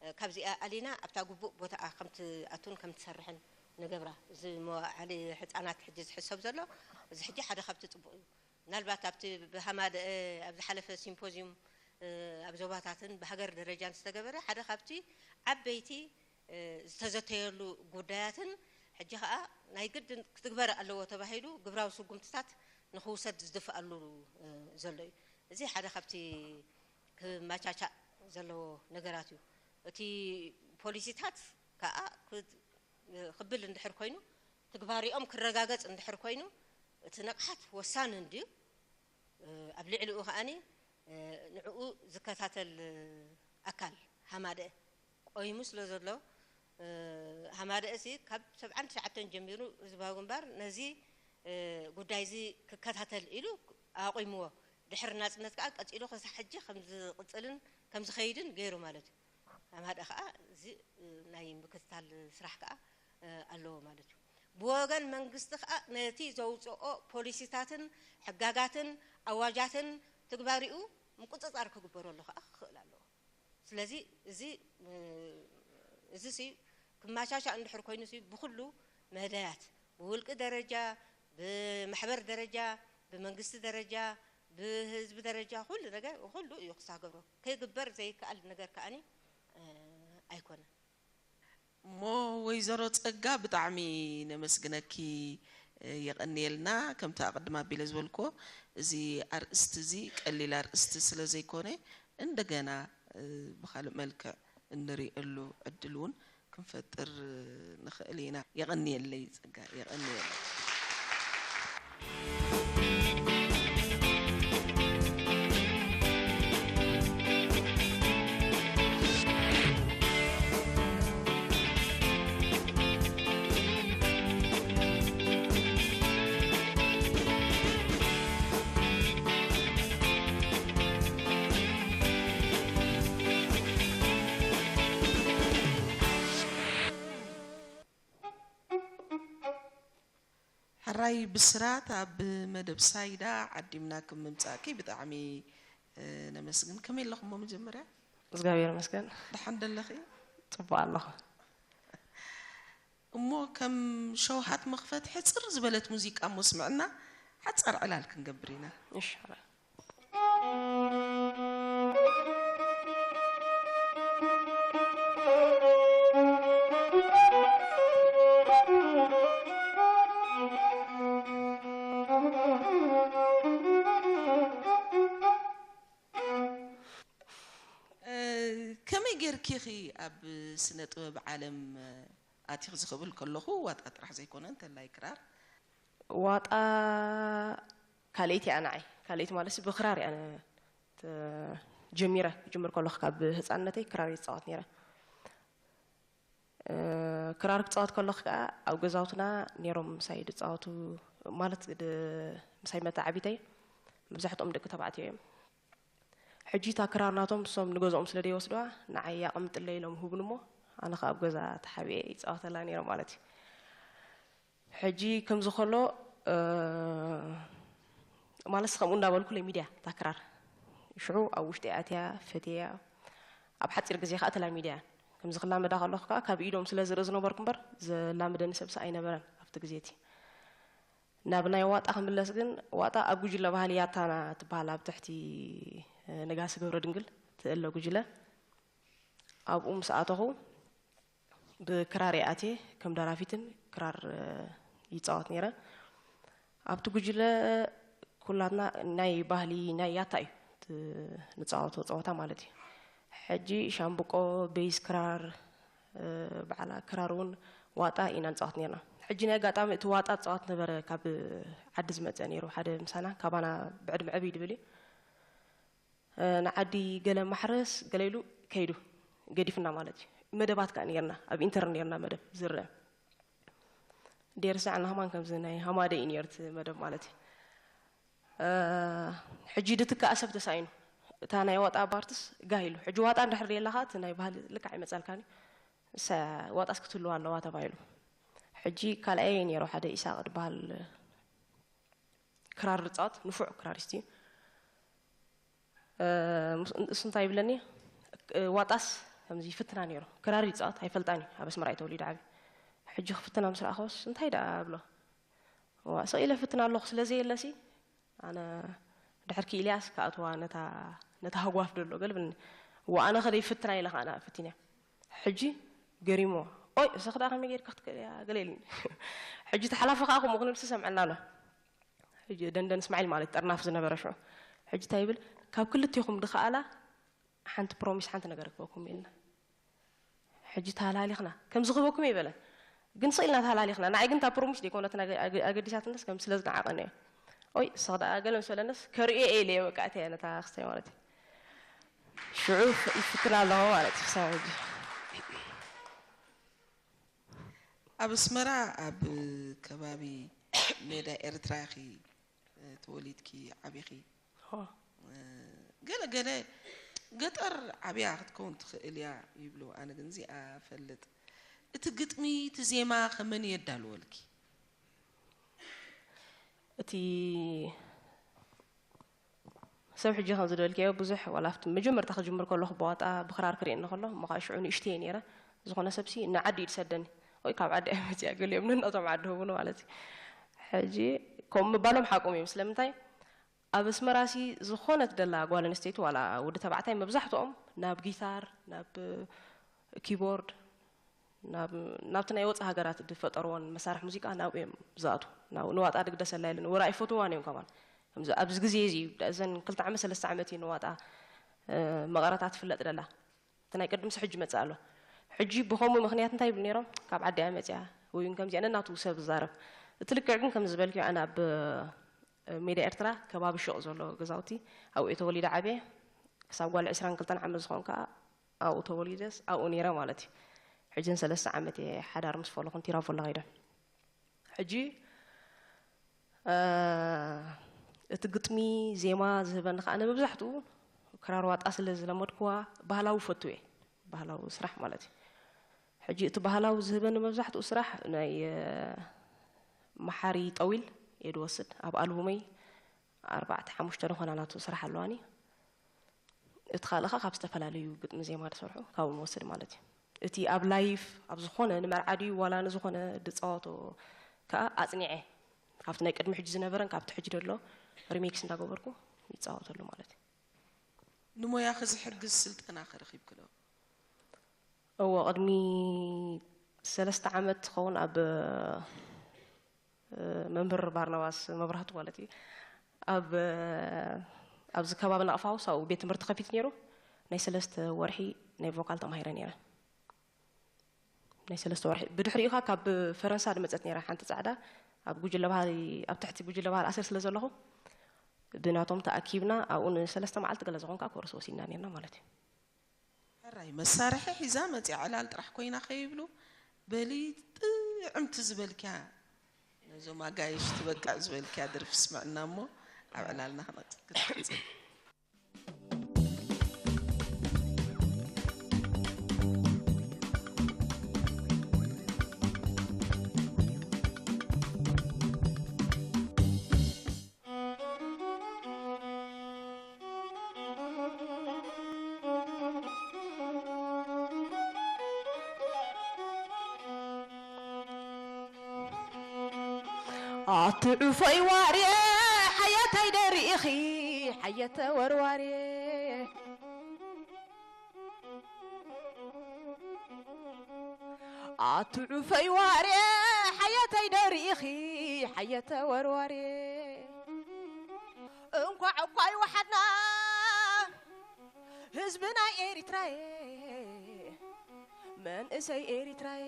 እ፣ ካብዚኣ ኣሊና ኣብታ ግቡእ ቦታኣ ከም ትኣቱን ከም ትሰርሕን ንገብራ። እዚ መዋዕሊ ህጻናት ሕጂ ዝሕሰብ ዘሎ፣ እዚ ሕጂ ሓደ ካብቲ ጽቡቕ እዩ። ምናልባት ኣብቲ ብሃማደአ ኣብ ዝሓለፈ ሲምፖዝዩም፣ እ፣ ኣብ ዞባታትን ብሃገር ደረጃን ዝተገበረ ሓደ ካብቲ ዓበይቲ፣ እ፣ ዝተዘተየሉ ጉዳያትን ሕጂ ኸኣ ናይ ግድን ክትግበር ኣለዎ ተባሂሉ ግብራዊ ስጉምትታት ንኽውሰድ ዝድፍኣሉ፣ እ፣ ዘሎ እዩ። እዚ ሓደ ካብቲ ክመቻቻእ ዘለዎ ነገራት እዩ። እቲ ፖሊሲታት ከኣ ክት-፣ ክብል እንድሕር ኮይኑ፣ ትግባሪኦም ክረጋገጽ እንድሕር ኮይኑ፣ እቲ ንቕሓት ወሳኒ እንድዩ። ኣብ ልዕሊኡ ከኣኒ ንዕኡ ዝከታተል ኣካል ሃማደአ ቆይሙ ስለ ዘሎ፣ ሃማደአ ሲ ካብ ሰብዓን ትሽዓተን ጀሚሩ ህዝባዊ ግንባር ነዚ ጉዳይ እዚ ክከታተል ኢሉ ኣቑምዎ። ድሕሪ ናጽነት ከኣ ቀጺሉ ክሳብ ሕጂ ከም ዝቕጽልን ከም ዝኸይድን ገይሩ ማለት እዩ። ሃማደአ ከኣ እዚ ናይ ምክትታል ስራሕ ከኣ ኣለዎ ማለት እዩ። ብወገን መንግስቲ ከኣ ነቲ ዘውጽኦ ፖሊሲታትን ሕጋጋትን ኣዋጃትን ትግባሪኡ ምቁጽጻር ክግበረሉ ከኣ ክኽእል ኣለዎ። ስለዚ እዚ እዚ ሲ ክመሻሻእ እንድሕር ኮይኑ ሲ ብኹሉ መዳያት ብውልቂ ደረጃ፣ ብማሕበር ደረጃ፣ ብመንግስቲ ደረጃ፣ ብህዝቢ ደረጃ ኩሉ ነገር ኩሉ እዩ ክሳገሮ። ከይግበር ዘይከኣል ነገር ከኣኒ ኣይኮነን። እሞ ወይዘሮ ጸጋ ብጣዕሚ ነመስግነኪ፣ የቐንየልና። ከምቲ ኣቐድም ኣቢለ ዝበልክዎ እዚ ኣርእስቲ እዚ ቀሊል ኣርእስቲ ስለ ዘይኮነ እንደገና ብኻልእ መልክዕ እንርእየሉ ዕድል እውን ክንፈጥር ንኽእል ኢና። የቐንየለይ ጸጋ፣ የቐንየለይ። ሕራይ ብስራት፣ ኣብ መደብ ሳይዳ ዓዲምና ክም ምምጻእኪ ብጣዕሚ ነመስግን። ከመይ ኣለኹሞ? መጀመርያ እግዚኣብሔር ይመስገን። ደሓን ደለኺ? ጽቡቕ ኣለኹ። እሞ ከም ሸውሃት መኽፈቲ ሕጽር ዝበለት ሙዚቃ እሞ ስምዕና፣ ሓጻር ዕላል ክንገብር ኢና። እሺ። ከመይ ጌርኪ ኢኺ ኣብ ስነ ጥበብ ዓለም ኣቲኺ? እዚ ክብል ከለኹ ዋጣ ጥራሕ ዘይኮነ እንተላይ ክራር። ዋጣ ካልኣይቲ እያ ንዓይ። ካልኣይቲ ማለት ብክራር እያ ጀሚረ። ክጅምር ከለኹ ካብ ህፃንነተይ ክራር እየ ዝፃወት ነይረ። ክራር ክፃወት ከለኹ ከዓ ኣብ ገዛውትና ነይሮም ምሳይ ዝፃወቱ፣ ማለት ምሳይ መተዓቢተይ መብዛሕትኦም ደቂ ተባዕትዮ እዮም። ሕጂ እታ ክራር ናቶም ንሶም ንገዝኦም ስለ ዘይወስድዋ ንዓይ ኣቐምጥለይ ኢሎም ይህቡኒ እሞ ኣነ ከዓ ኣብ ገዛ ተሓቢኤ ይፃወተላ ነይረ ማለት እዩ። ሕጂ ከምዚ ከሎ ማለትስ ከምኡ እንዳበልኩ ለሚድያ እታ ክራር ሽዑ ኣብ ውሽጢ ኣትያ ፈትየያ ኣብ ሓፂር ግዜ ከዓ ተላሚድያ። ከምዚ ክላመዳ ከለኹ ከዓ ካብ ኢዶም ስለ ዝርኢ ዝነበርኩ እምበር ዘላምደኒ ሰብስ ኣይነበረን ኣብቲ ግዜ እቲ። ናብ ናይ ዋጣ ክምለስ ግን ዋጣ ኣብ ጉጅለ ባህሊ ያታና ትበሃል ኣብ ትሕቲ ነጋሲ ገብረድንግል ትእለ ጉጅለ ኣብኡ ምስ ኣተኹ ብክራር እየ ኣትየ ከም ደራፊትን ክራር ይፃወት ነይረ። ኣብቲ ጉጅለ ኩላትና ናይ ባህሊ ናይ ያታ እዩ ንፃወቶ ፀወታ ማለት እዩ። ሕጂ ሻምብቆ፣ ቤዝ ክራር፣ በዓላ ክራር እውን ዋጣ ኢና ንፃወት ነርና። ሕጂ ናይ ኣጋጣሚ እቲ ዋጣ ዝፃወት ነበረ ካብ ዓዲ ዝመፀ ነይሩ ሓደ ምሳና ካባና ብዕድመ ዕብይ ድብል እዩ። ንዓዲ ገለ ማሕረስ ገለ ኢሉ ከይዱ ገዲፍና ማለት እዩ። መደባት ከዓ ነርና ኣብ ኢንተርን ነርና መደብ ዝርአ ደርሲ ዓና ከማን ከምዚ ናይ ሃማደ እዩ ነርት መደብ ማለት እዩ። ሕጂ ድትካእ ሰብ ተሳኢኑ እታ ናይ ዋጣ ባርትስ ጋህ ኢሉ ሕጂ ዋጣ እንድሕር የላኻ እቲ ናይ ባህሊ ልክዕ ይመፀልካኒ። እሳ ዋጣስ ክትህልዋ ኣለዋ ተባሂሉ። ሕጂ ካልኣየ ነይሩ ሓደ ኢሳቅ ዝበሃል ክራር ዝፃወት ንፉዕ ክራሪስት እዩ። እሱ እንታይ ይብለኒ ዋጣስ ከምዚ ይፍትና ነይሩ ክራር ይፃወት ኣይፈልጣን እዩ ኣብ ኣስመራ እዩ ተወሊዱ ዓብዩ። ሕጂ ክፍትና ምስ ረኣኸስ እንታይ ደኣ እብሎ ዋእ ስቕ ኢለ ፍትና ኣለኹ ስለ ዘየለሲ ኣነ ድሕርኪ ኢልያስ ክኣትዋ ነታ ነታ ሃጓፍ ደሎ ገለ ብልኒ። እዋ ኣነ ከደ ይፍትና ኢለ ከዓ ንኣ ፈቲንያ። ሕጂ ገሪምዎ ኦይ እሰኺ ደኣ ከመይ ጌርኪ ክትክእልያ ገለ ኢልኒ። ሕጂ እቲ ሓላፊ ከዓ ከምኡ ክንብል ዝሰምዐና ኣሎ። ሕጂ ደንደን እስማዒል ማለት ጠርናፍ ዝነበረ ሽዑ ሕጂ እንታይ ይብል ካብ ክልቴኹም ድኸኣላ ሓንቲ ፕሮሚስ ሓንቲ ነገር ክበኩም ኢልና ሕጂ ተሃላሊኽና ከምዚ ክበኩም ይበለን ግን ስቕ ኢልና ተሃላሊኽና ንዓይ ግን እታ ፕሮሚስ ደይኮነትን ኣገዲሳትንስ ከም ስለ ዝነዓቐኒ እየ ኦይ፣ ስቕ ደኣ ገለ ምስ በለንስ፣ ከርእዮ እየ ኢለ እየ በቃ እተያ ነታ ክስታይ ማለት እዩ። ሽዑ ፍ-፣ ይፍትን ኣለኹ ማለት እዩ ክሳብ ሕጂ። ኣብ ኣስመራ ኣብ ከባቢ ሜዳ ኤርትራ ኢኺ፣ እ፣ ተወሊድኪ ዓቢኺ። ሆ። እ፣ ገለ ገለ ገጠር ዓብያ ክትከውን ትኽእል እያ ይብሉ። ኣነ ግን እዚኣ እፈልጥ። እቲ ግጥሚ፣ እቲ ዜማ ከመን የዳልወልኪ? እቲ ሰብ ሕጂ ከም ዝበልክዮ ብዙሕ ዋላ ኣብቲ መጀመርታ ክጅምር ከለኹ ብዋጣ ብክራር ክርእየኒ ከሎ፣ እሞ ከዓ ሽዑ ንእሽተይ እየ ነይረ። ዝኾነ ሰብሲ ንዓዲ እዩ ዝሰደኒ። ወይ ካብ ዓዲ እያ መፅያ፣ ገሊኦም ነናቶም ዓዲ ህቡኒ ማለት እዩ። ሕጂ ከምኡ ምባሎም ሓቆም እዮም። ስለምንታይ? ኣብ ኣስመራሲ ዝኾነት ደላ ጓል ኣንስተይቲ ዋላ ወዲ ተባዕታይ መብዛሕትኦም ናብ ጊታር፣ ናብ ኪቦርድ፣ ናብ፣ ናብቲ ናይ ወፃእ ሃገራት ዝፈጠርዎን መሳርሒ ሙዚቃ ናብኡ እዮም ዝኣትዉ። ናብ፣ ንዋጣ ድግደሰላ ኢለን ወላ ኣይፈትዋን እዮም ከማን። ከምዚ ኣብዚ ግዜ እዚ እዘን ክልተ ዓመት ሰለስተ ዓመት እዩ ንዋጣ፣ እ፣ መቐረታ ትፍለጥ ደላ። እቲ ናይ ቅድምሲ ሕጂ መጽእ ኣሎ። ሕጂ ብኸምኡ ምኽንያት እንታይ ይብሉ ነይሮም? ካብ ዓዲ እያ መጽያ ወይ እውን ከምዚኣ ነናቱ ሰብ ዝዛረብ። እቲ ልክዕ ግን ከም ዝበልክዮ ኣነ ኣብ፣ እ፣ ሜዳ ኤርትራ ከባቢ ሹቕ ዘሎ ገዛውቲ ኣብኡ እየ ተወሊደ ዓብየ። ክሳብ ጓል ዕስራን ክልተን ዓመት ዝኾን ከኣ ኣብኡ ተወሊደስ ኣብኡ ነይረ ማለት እዩ። ሕጂ ንሰለስተ ዓመት እየ ሓዳር ምስ ፈለኹ ንቲራቮላ ከይደ። ሕጂ፣ እ፣ እቲ ግጥሚ፣ ዜማ ዝህበኒ ከኣ መብዛሕትኡ ክራር ዋጣ ስለ ዝለመድኩዋ ባህላዊ ፈቱ እየ። ባህላዊ ስራሕ ማለት እዩ። ሕጂ እቲ ባህላዊ ዝህበኒ መብዛሕትኡ ስራሕ ናይ፣ እ፣ መሓሪ ጠዊል እየ ዝወስድ። ኣብ ኣልቡመይ ኣርባዕተ ሓሙሽተ ዝኾና ናቱ ስራሕ ኣለዋኒ። እቲ ካልእ ኸኣ ካብ ዝተፈላለዩ ግጥሚ ዜማ ዝሰርሑ ካብኡ ንወስድ ማለት እዩ። እቲ ኣብ ላይፍ ኣብ ዝኾነ ንመርዓ ድዩ ዋላ ንዝኾነ ድጻወቶ ከኣ ኣጽኒዐ ካብቲ ናይ ቅድሚ ሕጂ ዝነበረን ካብቲ ሕጂ ደሎ ሪሜክስ እንዳገበርኩ ይጻወተሉ ማለት እዩ። ንሞያኺ ዝሕግዝ ስልጠና ከ ረኺብኪ ዶ? እዎ፣ ቅድሚ ሰለስተ ዓመት ዝኸውን ኣብ፣ እ፣ መምህር ባርናባስ መብራህቱ ማለት እዩ። ኣብ፣ እ፣ ኣብዚ ከባቢ ናቕፋ ውስ ኣብኡ ቤት ትምህርቲ ከፊቱ ነይሩ። ናይ ሰለስተ ወርሒ ናይ ቮካል ተማሂረ ነይረ። ናይ ሰለስተ ወርሒ። ብድሕሪኡ ኸኣ ካብ ፈረንሳ ዝመጸት ነይራ ሓንቲ ጻዕዳ። ኣብ ጉጅለ ባህሊ፣ ኣብ ትሕቲ ጉጅለ ባህሊ ኣሰር ስለ ዘለኹ፣ ብናቶም ተኣኪብና ኣብኡ ንሰለስተ መዓልቲ ገለ ዝኾን ከኣ ኮርስ ወሲድና ነይርና ማለት እዩ። ሕራይ መሳርሒ ሒዛ መጺኣ ዕላል ጥራሕ ኮይና ከይብሉ፣ በሊ ጥዕምቲ ዝበልክያ፣ ነዞም ኣጋይሽ ትበቅዕ ዝበልክያ ደርፊ ስምዕና እሞ ኣብ ዕላልና ክነቅ-፣ ክትቅጽል። ኣትዑፈይ ዋርየ ሓየታይ ደሪኢኺ ሓየተ ወርዋርየ። ኣትዑፈይ ዋርየ ሓየተይ ደሪኢኺ ሓየተ ወርዋርየ። እንኳዕ እኳ ይወሓድና ህዝቢ ናይ ኤሪትራየ፣ መንእሰይ ኤሪትራየ፣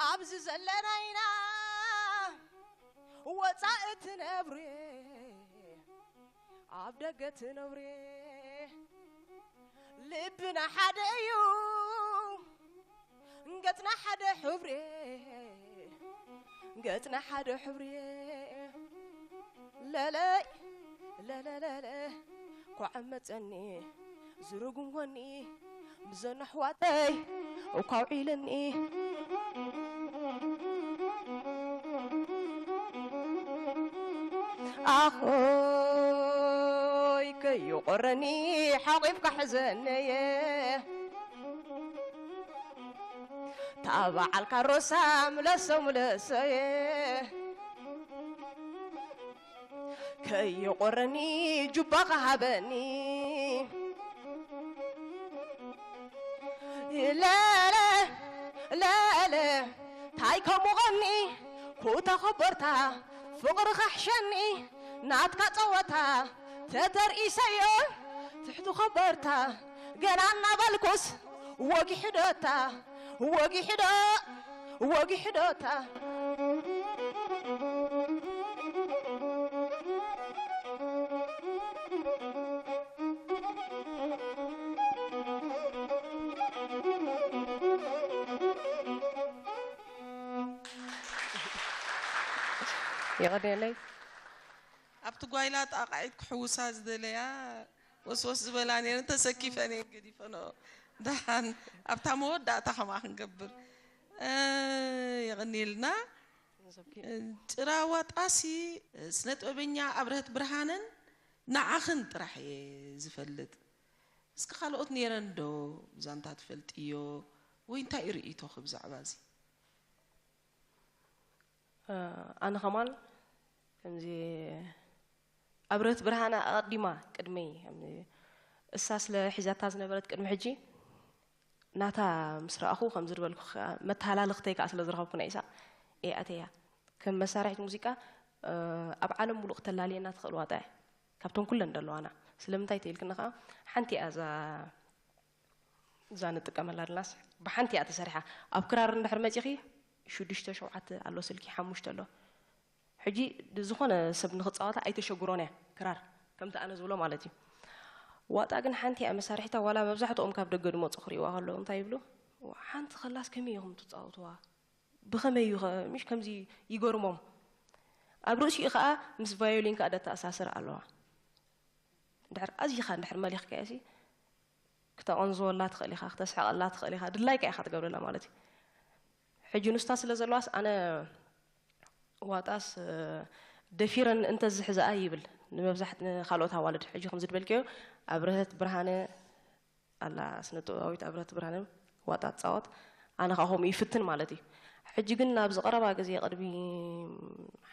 ኣብዚ ዘለና ኢና ወጻኢ ትነብሩየ፣ ኣብ ደገ ትነብሩየ፣ ልብና ሓደ እዩ፣ ገጽና ሓደ ሕብሪ፣ ገጽና ሓደ ሕብሪ። ለለይ፣ ለለለለ፣ ኳዕ መጸኒ፣ ዝርጉም ጎኒ፣ ምዘን ኣሕዋተይ እኳ ውዒለኒ። ኣኾይ ከይቆረኒ ሓቂፍካ ሕዘነየ። ታበዓልካ ሮሳ ምለሶ ምለሶየ። ከይቆረኒ ጁባኻ ሃበኒ። ለለ፣ ለለ፣ ታይ ከምኡ ቐኒ፣ ኩታ ኸበርታ፣ ፍቕርኻ ሕሸኒ፣ ናትካ ጸወታ፣ ተተርኢሰዮ፣ ትሕቱ ኸበርታ፣ ገና እናበልኩስ፣ ወጊሕዶታ፣ ወጊሕዶ፣ ወጊሕዶታ። የቐንየለይ። ኣብቲ ጓይላ ጣቕዒት ክሕውሳ ዝደለያ ወስወስ ዝበላ ነይረን፣ ተሰኪፈን እየን ገዲፈንኦ። ደሓን ኣብታ መወዳእታ ከምኣ ክንገብር። እ፣ የቐንየልና። ጭራ ዋጣሲ ስነ ጥበበኛ ኣብረህት ብርሃነን ንዓኽን ጥራሕ እየ ዝፈልጥ። እስኪ ካልኦት ነይረን ዶ ብዛንታ ትፈልጥዮ ወይ እንታይ እዩ ርእይቶኺ ብዛዕባ እዚ? ኣነ ከማን ከምዚ ኣብረት ብርሃና ኣቐዲማ ቅድመይ እሳ ስለ ሒዛታ ዝነበረት ቅድሚ ሕጂ ናታ ምስ ረኣኹ ከምዚ ዝበልኩ መተሃላልኽተይ ከዓ ስለ ዝረኸብኩ ናይ ኢሳ እየ ኣተያ ከም መሳርሒት ሙዚቃ ኣብ ዓለም ሙሉእ ክተላልየና ትኽእል ዋጣ እያ ካብቶም ኩለን ዘለዋና ስለምንታይ ተይልክኒ ከዓ ሓንቲ እያ እዛ እዛ ንጥቀመላ ድላስ ብሓንቲ እያ ተሰሪሓ ኣብ ክራር እንድሕር መፂኺ ሽዱሽተ ሸውዓተ ኣሎ ስልኪ ሓሙሽተ ኣሎ ሕጂ ዝኾነ ሰብ ንክፃወታ ኣይተሸግሮን እያ ክራር ከምቲ ኣነ ዝብሎ ማለት እዩ ዋጣ ግን ሓንቲ እያ መሳርሒታ ዋላ መብዛሕትኦም ካብ ደገ ድመፁ ክሪእዋ ከለዉ እንታይ ይብሉ ሓንቲ ከላስ ከመይ ኢኹም ትፃወትዋ ብኸመይ እዩ ምሽ ከምዚ ይገርሞም ኣብ ርእሲኡ ከዓ ምስ ቫዮሊን ከዓ ደተኣሳስር ኣለዋ ድሕር ኣዚኻ እንድሕር መሊኽካዮ ሲ ክተቐንዝወላ ትኽእል ኢኻ ክተስሕቐላ ትኽእል ኢኻ ድላይካ ኢኻ ትገብረላ ማለት እዩ ሕጂ ንስታ ስለ ዘለዋስ ኣነ ዋጣስ ደፊረን እንተዝሕዝኣ ይብል ንመብዛሕት ንካልኦት ኣዋልድ ሕጂ ከምዚ ድበልክዮ ኣብረህት ብርሃነ ኣላ ስነ ጥበባዊት ኣብረህት ብርሃነ ዋጣ ትፃወት ኣነ ከዓ ከምኡ ይፍትን ማለት እዩ ሕጂ ግን ኣብዚ ቀረባ ግዜ ቅድሚ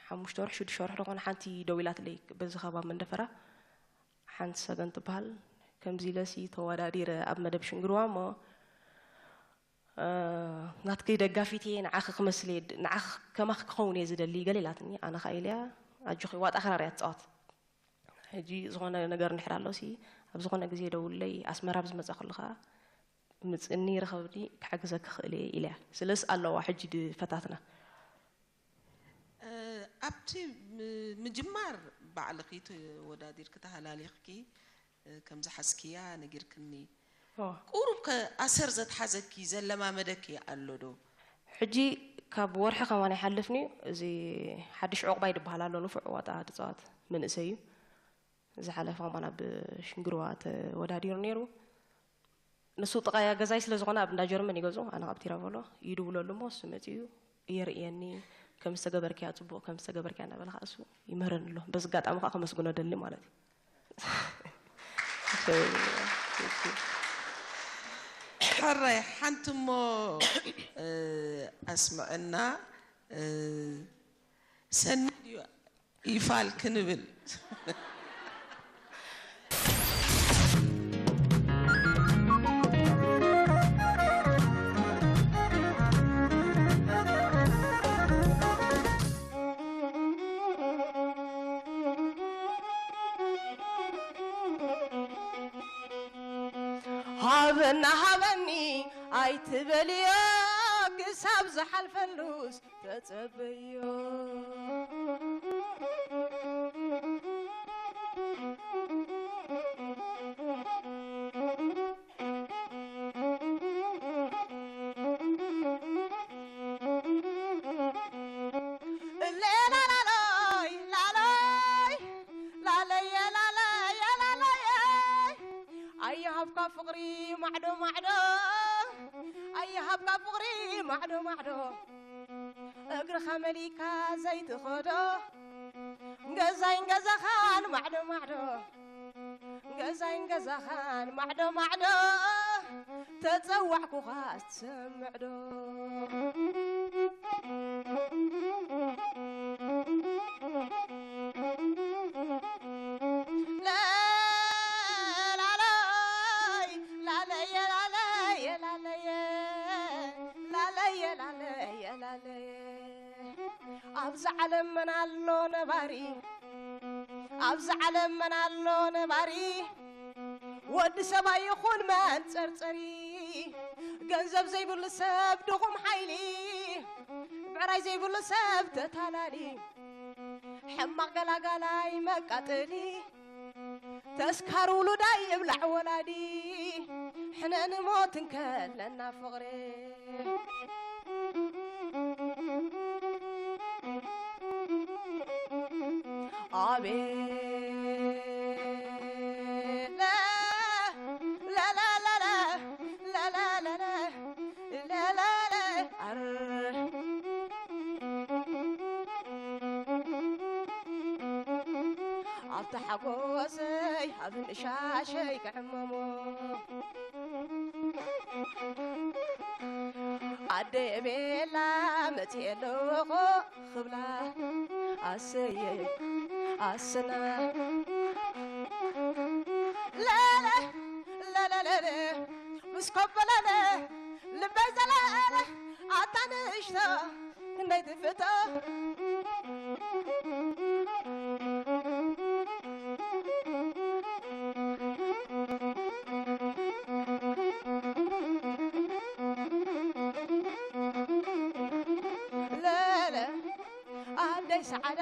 ሓሙሽተ ወርሒ ሽዱሽተ ወርሒ ዝኾነ ሓንቲ ደዊላትለይ በዚ ከባቢ መንደፈራ ሓንቲ ሰገን ትበሃል ከምዚ ኢለሲ ተወዳዲረ ኣብ መደብ ሽንግርዋ እሞ ናትኪ ደጋፊት እየ ንዓኺ ክመስል እየ ንዓኺ ከማኺ ክኸውን እየ ዝደሊ ገለ ኢላትኒ ኣነ ከዓ ኢለያ ኣጆኺ ዋጣ ክራር እያ ትፃወት ሕጂ ዝኾነ ነገር እንድሕር ኣሎ ሲ ኣብ ዝኾነ ግዜ ደውለይ ኣስመራ ብዝመፃ ከለኻ ምፅኒ ረኸብኒ ክሕግዘኪ ክእል እየ ኢለያ ስለስ ኣለዋ ሕጂ ድፈታትና ኣብቲ ምጅማር ባዕልኺ ተወዳዲርኪ ተሃላሊኽኪ ከም ዝሓዝክያ ነጊርክኒ። ቁሩብ ከ ኣሰር ዘትሓዘኪ ዘለማመደኪ ኣሎ ዶ? ሕጂ ካብ ወርሒ ከማን ኣይሓልፍን እዩ። እዚ ሓድሽ ዑቕባይ ዝበሃል ኣሎ ንፉዕ ዋጣ ድፃወት መንእሰይ እዩ። ዝሓለፈ ከማን ኣብ ሽንግርዋ ተወዳዲሩ ነይሩ። ንሱ ጥቓያ ገዛይ ስለ ዝኾነ ኣብ እንዳ ጀርመን ይገዝኡ ኣነ ካብ ቲራቮሎ ይድውለሉ እሞ እሱ መፂኡ የርእየኒ ከም ዝተገበርክያ ፅቡቕ ከም ዝተገበርክያ እናበለ ከዓ እሱ ይምህረኒ ኣሎ በዚ ኣጋጣሚ ከዓ ከመስግኖ ደሊ ማለት እዩ ሕራይ ሓንቲ እሞ ኣስምዐና ሰኒ ድዩ ይፋል ክንብል ሃበና ሃበኒ ኣይትበልዮ ክሳብ ዝሓልፈሉስ ተጸበዮ ኣየሃብካ ፍቕሪ ማዕዶ ማዕዶ ኣየሃብካ ፍቕሪ ማዕዶ ማዕዶ እግርኻ መሊካ ዘይትኸዶ ገዛይን ገዛኻን ማዕዶ ማዕዶ ገዛይን ገዛኻን ማዕዶ ማዕዶ ተጸዋዕኩኻ ትሰምዕ ዶ ላለይ ላለየ ላለየ ላለየ ላለየ ላለየ ላለየ ኣብዚ ዓለም መን ኣሎ ነባሪ ኣብዚ ዓለም መን ኣሎ ነባሪ ወዲ ሰብ ኣይኹን መንፀርፀሪ ገንዘብ ዘይብሉ ሰብ ድኹም ሓይሊ ብዕራይ ዘይብሉ ሰብ ተታላሊ ሕማቕ ገላጋላይ መቃጠሊ ተስካር ውሉዳይ እብላዕ ወላዲ ሕነ ንሞት እንከለና ፍቕሪ ኣብቲ ሓጎሰይ ኣብ ንሻሸይ ክዕመሞ ኣደ ቤላ መፅኤ ኣለኹ ክብላ ኣሰየ ኣስና ለለ ለለለለ ምስ ኮበለለ ልበይ ዘለለ ኣታ ንእሽቶ ክንደይ ትፍቶ ለለ ኣደይ ሰዓዳ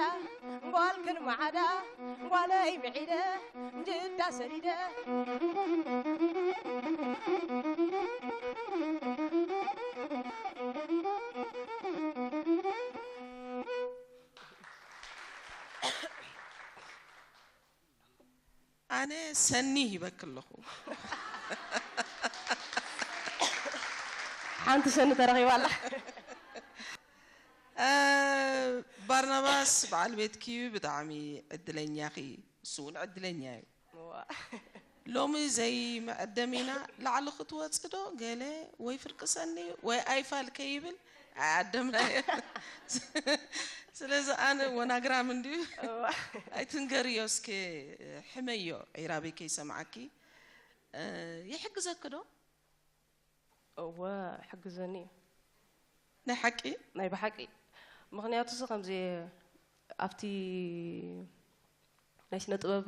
ጓልክን መዓዳ ጓለይ ምዒደ ጅዳ ሰዲደ ኣነ ሰኒ ሂበኪ ኣለኹ። ሓንቲ ሰኒ ተረኺባ ኣላ። እ፣ ባርናባስ በዓል ቤትኪ ብጣዕሚ ዕድለኛ ኺ፣ እሱ እውን ዕድለኛ እዩ። እዋ። ሎሚ ዘይመዐደም ኢና፣ ላዕሊ ክትወፂ ዶ ገለ ወይ ፍርቂ ሰኒ ወይ ኣይፋል ከይብል ኣይዓደምናዮ። ስለዚ ኣነ ወናግራም እንድዩ እዋ። ኣይትንገርዮ እስከ፣ ሕመዮ ዒራበይ ከይሰምዓኪ። እ፣ ይሕግዘኪ ዶ? እወ፣ ይሕግዘኒ እዩ። ናይ ሓቂ? ናይ ብሓቂ። ምኽንያቱ እዚ ከምዚ ኣብቲ ናይ ስነ ጥበብ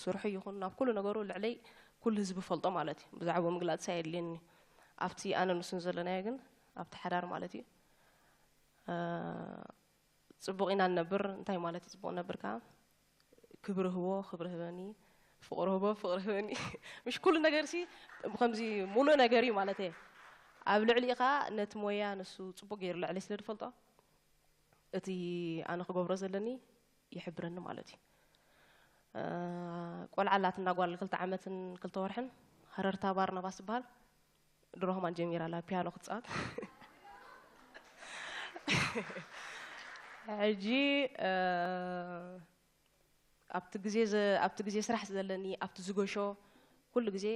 ስርሑ ይኹን ናብ ኩሉ ነገሩ ልዕለይ ኩሉ ህዝቢ ፈልጦ ማለት እዩ። ብዛዕባኡ ምግላጽ ኣየድልየኒ። ኣብቲ ኣነ ንሱን ዘለናዮ ግን ኣብቲ ሓዳር ማለት እዩ። እ፣ ጽቡቕ ኢና ንነብር፣ እንታይ ማለት እዩ ጽቡቕ ንነብር ከኣ? ክብሪ ህቦ፣ ክብሪ ህበኒ፣ ፍቕሪ ህቦ፣ ፍቕሪ ህበኒ። ምሽ ኩሉ ነገር ሲ ከምዚ ሙሉእ ነገር እዩ ማለት እየ። ኣብ ልዕሊኡ ከኣ ነቲ ሞያ ንሱ ጽቡቕ ገይሩ ልዕለይ ስለ ዝፈልጦ እቲ ኣነ ክገብሮ ዘለኒ ይሕብረኒ ማለት እዩ። እ፣ ቆልዓ ኣላትና ጓል ክልተ ዓመትን ክልተ ወርሕን ሃረርታ ባርናባስ ትበሃል። ድሮ ከማን ጀሚራ ኣላ ፒያኖ ክትጻወት። ሕጂ እ፣ ኣብቲ ግዜ ዘ-፣ ኣብቲ ግዜ ስራሕ ዘለኒ ኣብቲ ዝገሾ ኩሉ ግዜ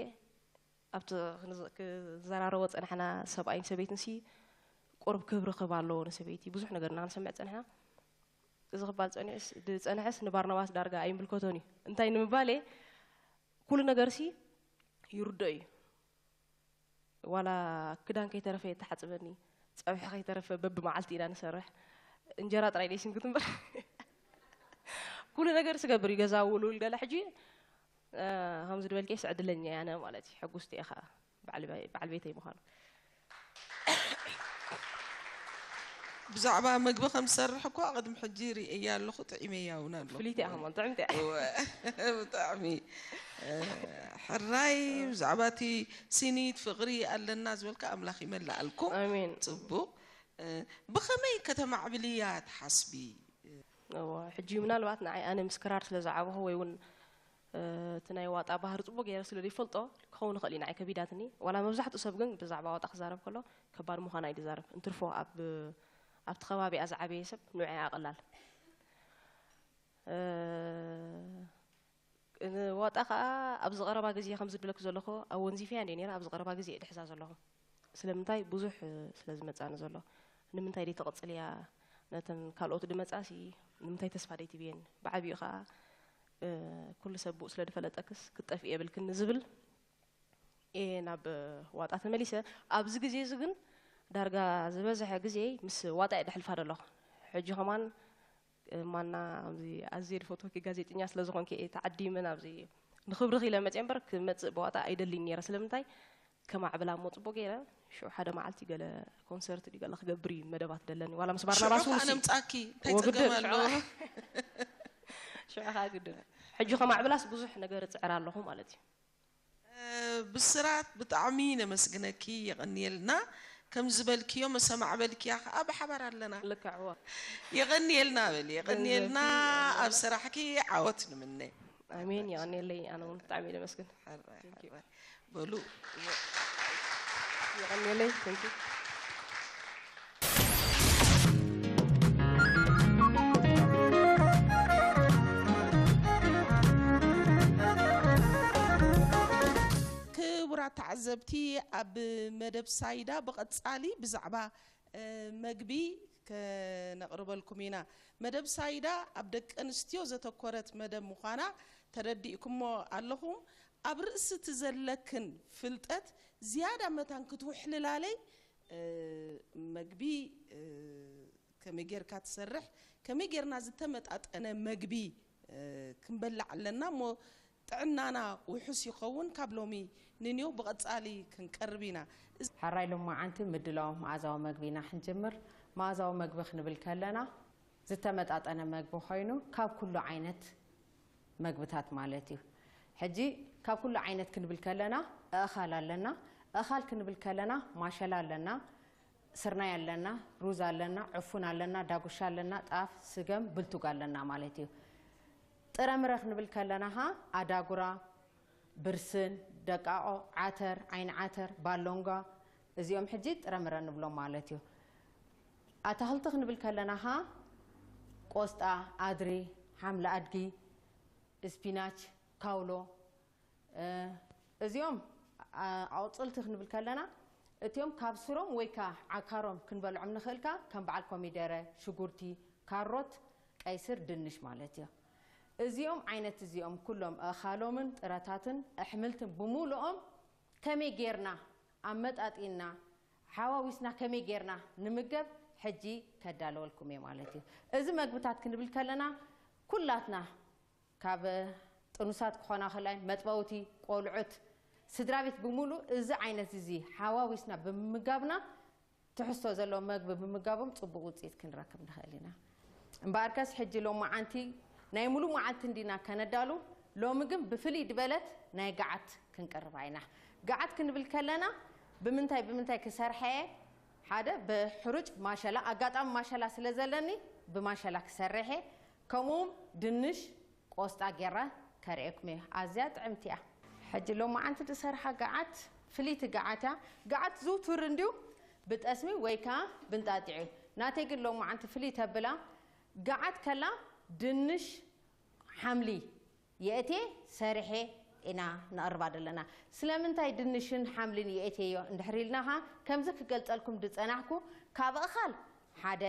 ኣብቲ ክንዝ-፣ ክዘራረቦ ጸናሕና ሰብኣይን ሰበይትን ሲ ቁሩብ ክብሪ ክህብ ኣለዎ ንሰበይቲ ብዙሕ ነገር ኢና ክንሰምዕ ጸኒሕና። እዚ ክባል ጸኒሑስ ዝጸንሐስ ንባርናባስ ዳርጋ ኣይምልከቶን እዩ። እንታይ ንምባል እየ ኩሉ ነገር ሲ ይርዶ እዩ። ዋላ ክዳን ከይተረፈ እየ ትሓጽበኒ፣ ጸብሒ ከይተረፈ በብመዓልቲ ኢና ንሰርሕ። እንጀራ ጥራይ ደይስንክት እምበር ኩሉ ነገር ስገብር እዩ። ገዛ ውልውል ገለ ሕጂ እ፣ ከምዚ ዝበልክስ ዕድለኛ እየ ኣነ ማለት እዩ። ሕጉስቲ እየ ከዓ በዓል በ-፣ በዓል ቤተይ ምዃኑ። ብዛዕባ ምግቢ ከም ዝሰርሕ እኳ ቅድሚ ሕጂ ርእየያ ኣለኹ፣ ጥዒመያ እውን ኣለኹ። ፍልይቲ እያ ከማን ጥዕምቲ እያ። እወ፣ ብጣዕሚ እ፣ ሕራይ። ብዛዕባ እቲ ሲኒት ፍቕሪ ኣለና ዝበልካ ኣምላኽ ይመልኣልኩም። ኣሜን። ጽቡቕ። እ፣ ብኸመይ ከተማዕብልያ ትሓስቢ? እወ፣ ሕጂ ምናልባት ንዓይ ኣነ ምስ ክራር ስለ ዝዓበኹ ወይ እውን እ፣ እቲ ናይ ዋጣ ባህሪ ጽቡቕ ገይረ ስለ ዘይፈልጦ ክኸውን ይኽእል እዩ ንዓይ ከቢዳትኒ። ዋላ መብዛሕትኡ ሰብ ግን ብዛዕባ ዋጣ ክዛረብ ከሎ ከባድ ምዃና እዩ ዝዛረብ። እንትርፎ ኣብ፣ ኣብቲ ከባቢኣ ዝዓበየ ሰብ ንዑ እያ ቀላል። እ፣ ዋጣ ከኣ ኣብዚ ቀረባ ግዜ ከም ዝብለክ ዘለኹ ኣወንዚፈያ እንድየ ነይረ፣ ኣብዚ ቀረባ ግዜ እየ ድሕዛ ዘለኹ። ስለምንታይ? ብዙሕ ስለ ዝመጻኒ ዘሎ። ንምንታይ ደይትቕጽልያ? ነተን ካልኦት ድመጻሲ ንምንታይ ተስፋ ደይትብየን? ብዓቢኡ ከኣ፣ እ፣ ኩሉ ሰብ ብኡ ስለ ድፈለጠክስ ክትጠፍኢ የብልክን ንዝብል እየ ናብ ዋጣ ተመሊሰ። ኣብዚ ግዜ እዚ ግን ዳርጋ ዝበዝሐ ግዜ ምስ ዋጣ እየ ደሕልፋ ዘለኹ። ሕጂ ከማን ማና ኣብዚ ኣዝየ ዝፈትወኪ ጋዜጠኛ ስለ ዝኾንኪ እየ ተዓዲመ ናብዚ ንኽብርኺ ኢለ መፅየ እምበር ክመፅእ ብዋጣ ኣይደልይን ነይረ። ስለምንታይ? ከማዕብላ እሞ ፅቡቅ ገይረ ሽዑ ሓደ መዓልቲ ገለ ኮንሰርት ድዩ ገለ ክገብር እዩ መደባት ደለኒ ዋላ ምስ ባርናባስ እውን ሲ ኣነምፃኪ እንታይ ወግድን ፀገም ኣለዎ? ሽዑ ሽዑ ከዓ ግድን ሕጂ ከማዕብላስ ብዙሕ ነገር እፅዕር ኣለኹ ማለት እዩ። ብስራት ብጣዕሚ ነመስግነኪ የቐንየልና። ከም ዝበልክዮ መሰማዕ በልክያ ከዓ ብሓባር ኣለና። ልክዕዎ። የቐንየልና በል፣ የቐንየልና። ኣብ ስራሕኪ ዓወት ንምነ። ኣሜን። የቐንየለይ። ኣነ እውን ብጣዕሚ እየ ደመስግን። ሕራይ፣ ሕራይ። በሉ። የቐንየለይ። Thank you። ክቡራት ተዓዘብቲ፣ ኣብ መደብ ሳይዳ ብቐጻሊ ብዛዕባ መግቢ ከነቕርበልኩም ኢና። መደብ ሳይዳ ኣብ ደቂ ኣንስትዮ ዘተኮረት መደብ ምዃና ተረዲእኩሞ ኣለኹም። ኣብ ርእሲ እቲ ዘለክን ፍልጠት ዝያዳ መታን ክትውሕልላለይ፣ መግቢ ከመይ ጌርካ ትሰርሕ፣ ከመይ ጌርና ዝተመጣጠነ መግቢ ክንበልዕ ኣለና እሞ ጥዕናና ውሑስ ይኸውን። ካብ ሎሚ ንኔው ብቐጻሊ ክንቀርብ ኢና። ሕራይ ሎማዓንቲ ምድላው መኣዛዊ መግቢ ኢና ክንጅምር። መኣዛዊ መግቢ ክንብል ከለና ዝተመጣጠነ መግቢ ኮይኑ ካብ ኩሉ ዓይነት መግብታት ማለት እዩ። ሕጂ ካብ ኩሉ ዓይነት ክንብል ከለና ኣእኻል ኣለና። ኣእኻል ክንብል ከለና ማሸላ ኣለና፣ ስርናይ ኣለና፣ ሩዝ ኣለና፣ ዕፉን ኣለና፣ ዳጉሻ ኣለና፣ ጣፍ፣ ስገም፣ ብልቱግ ኣለና ማለት እዩ። ጥረምረ ክንብል ከለና ኸዓ ኣዳጉራ፣ ብርስን፣ ደቃቆ፣ ዓተር፣ ዓይኒ ዓተር፣ ባሎንጓ፣ እዚኦም ሕጂ ጥረምረ ንብሎም ማለት እዩ። ኣታኽልቲ ክንብል ከለና ኸዓ ቆስጣ፣ ኣድሪ፣ ሓምሊ ኣድጊ፣ ስፒናች፣ ካውሎ፣ እዚኦም ኣቑፅልቲ ክንብል ከለና እቲኦም ካብ ስሮም ወይ ከዓ ዓካሮም ክንበልዖም ንኽእልካ ከም በዓል ኮሚደረ፣ ሽጉርቲ፣ ካሮት፣ ቀይስር፣ ድንሽ ማለት እዮም። እዚኦም ዓይነት እዚኦም ኩሎም ኣእኻሎምን ጥረታትን ኣሕምልትን ብምሉኦም ከመይ ጌርና ኣመጣጢና ሓዋዊስና ከመይ ጌርና ንምገብ ሕጂ ከዳለወልኩም እየ ማለት እዩ። እዚ መግብታት ክንብል ከለና ኩላትና ካብ ጥኑሳት ክኾና ከላይ መጥበውቲ ቆልዑት ስድራ ቤት ብምሉእ እዚ ዓይነት እዚ ሓዋዊስና ብምምጋብና ትሕዝቶ ዘለዎ መግቢ ብምምጋቦም ፅቡቕ ውፅኢት ክንረክብ ንኽእል ኢና። እምበኣርከስ ሕጂ ሎማዓንቲ ናይ ሙሉእ መዓልቲ እንዲና ከነዳሉ፣ ሎሚ ግን ብፍልይ ድበለት ናይ ገዓት ክንቅርባ ኢና። ገዓት ክንብል ከለና ብምንታይ ብምንታይ ክሰርሐ እየ? ሓደ ብሕሩጭ ማሸላ፣ ኣጋጣሚ ማሸላ ስለ ዘለኒ ብማሸላ ክሰርሕ እየ። ከምኡ ድንሽ ቆስጣ ጌራ ከርእየኩም እየ። ኣዝያ ጥዕምቲ እያ። ሕጂ ሎማዓንቲ ዝሰርሓ ገዓት ፍልይቲ ገዓት እያ። ገዓት ዝውቱር እንድዩ ብጠስሚ ወይ ከዓ ብንጣጢዕ እዩ። ናተይ ግን ሎማዓንቲ ፍልይ ተብላ ገዓት ከላ ድንሽ ሓምሊ የእቴ ሰሪሐ ኢና ነቕርባ ዘለና። ስለምንታይ ድንሽን ሓምልን የእቴዮ እንድሕር ኢልናኻ ከምዚ ክገልጸልኩም ዝጸናሕኩ ካብ ኣእኻል ሓደ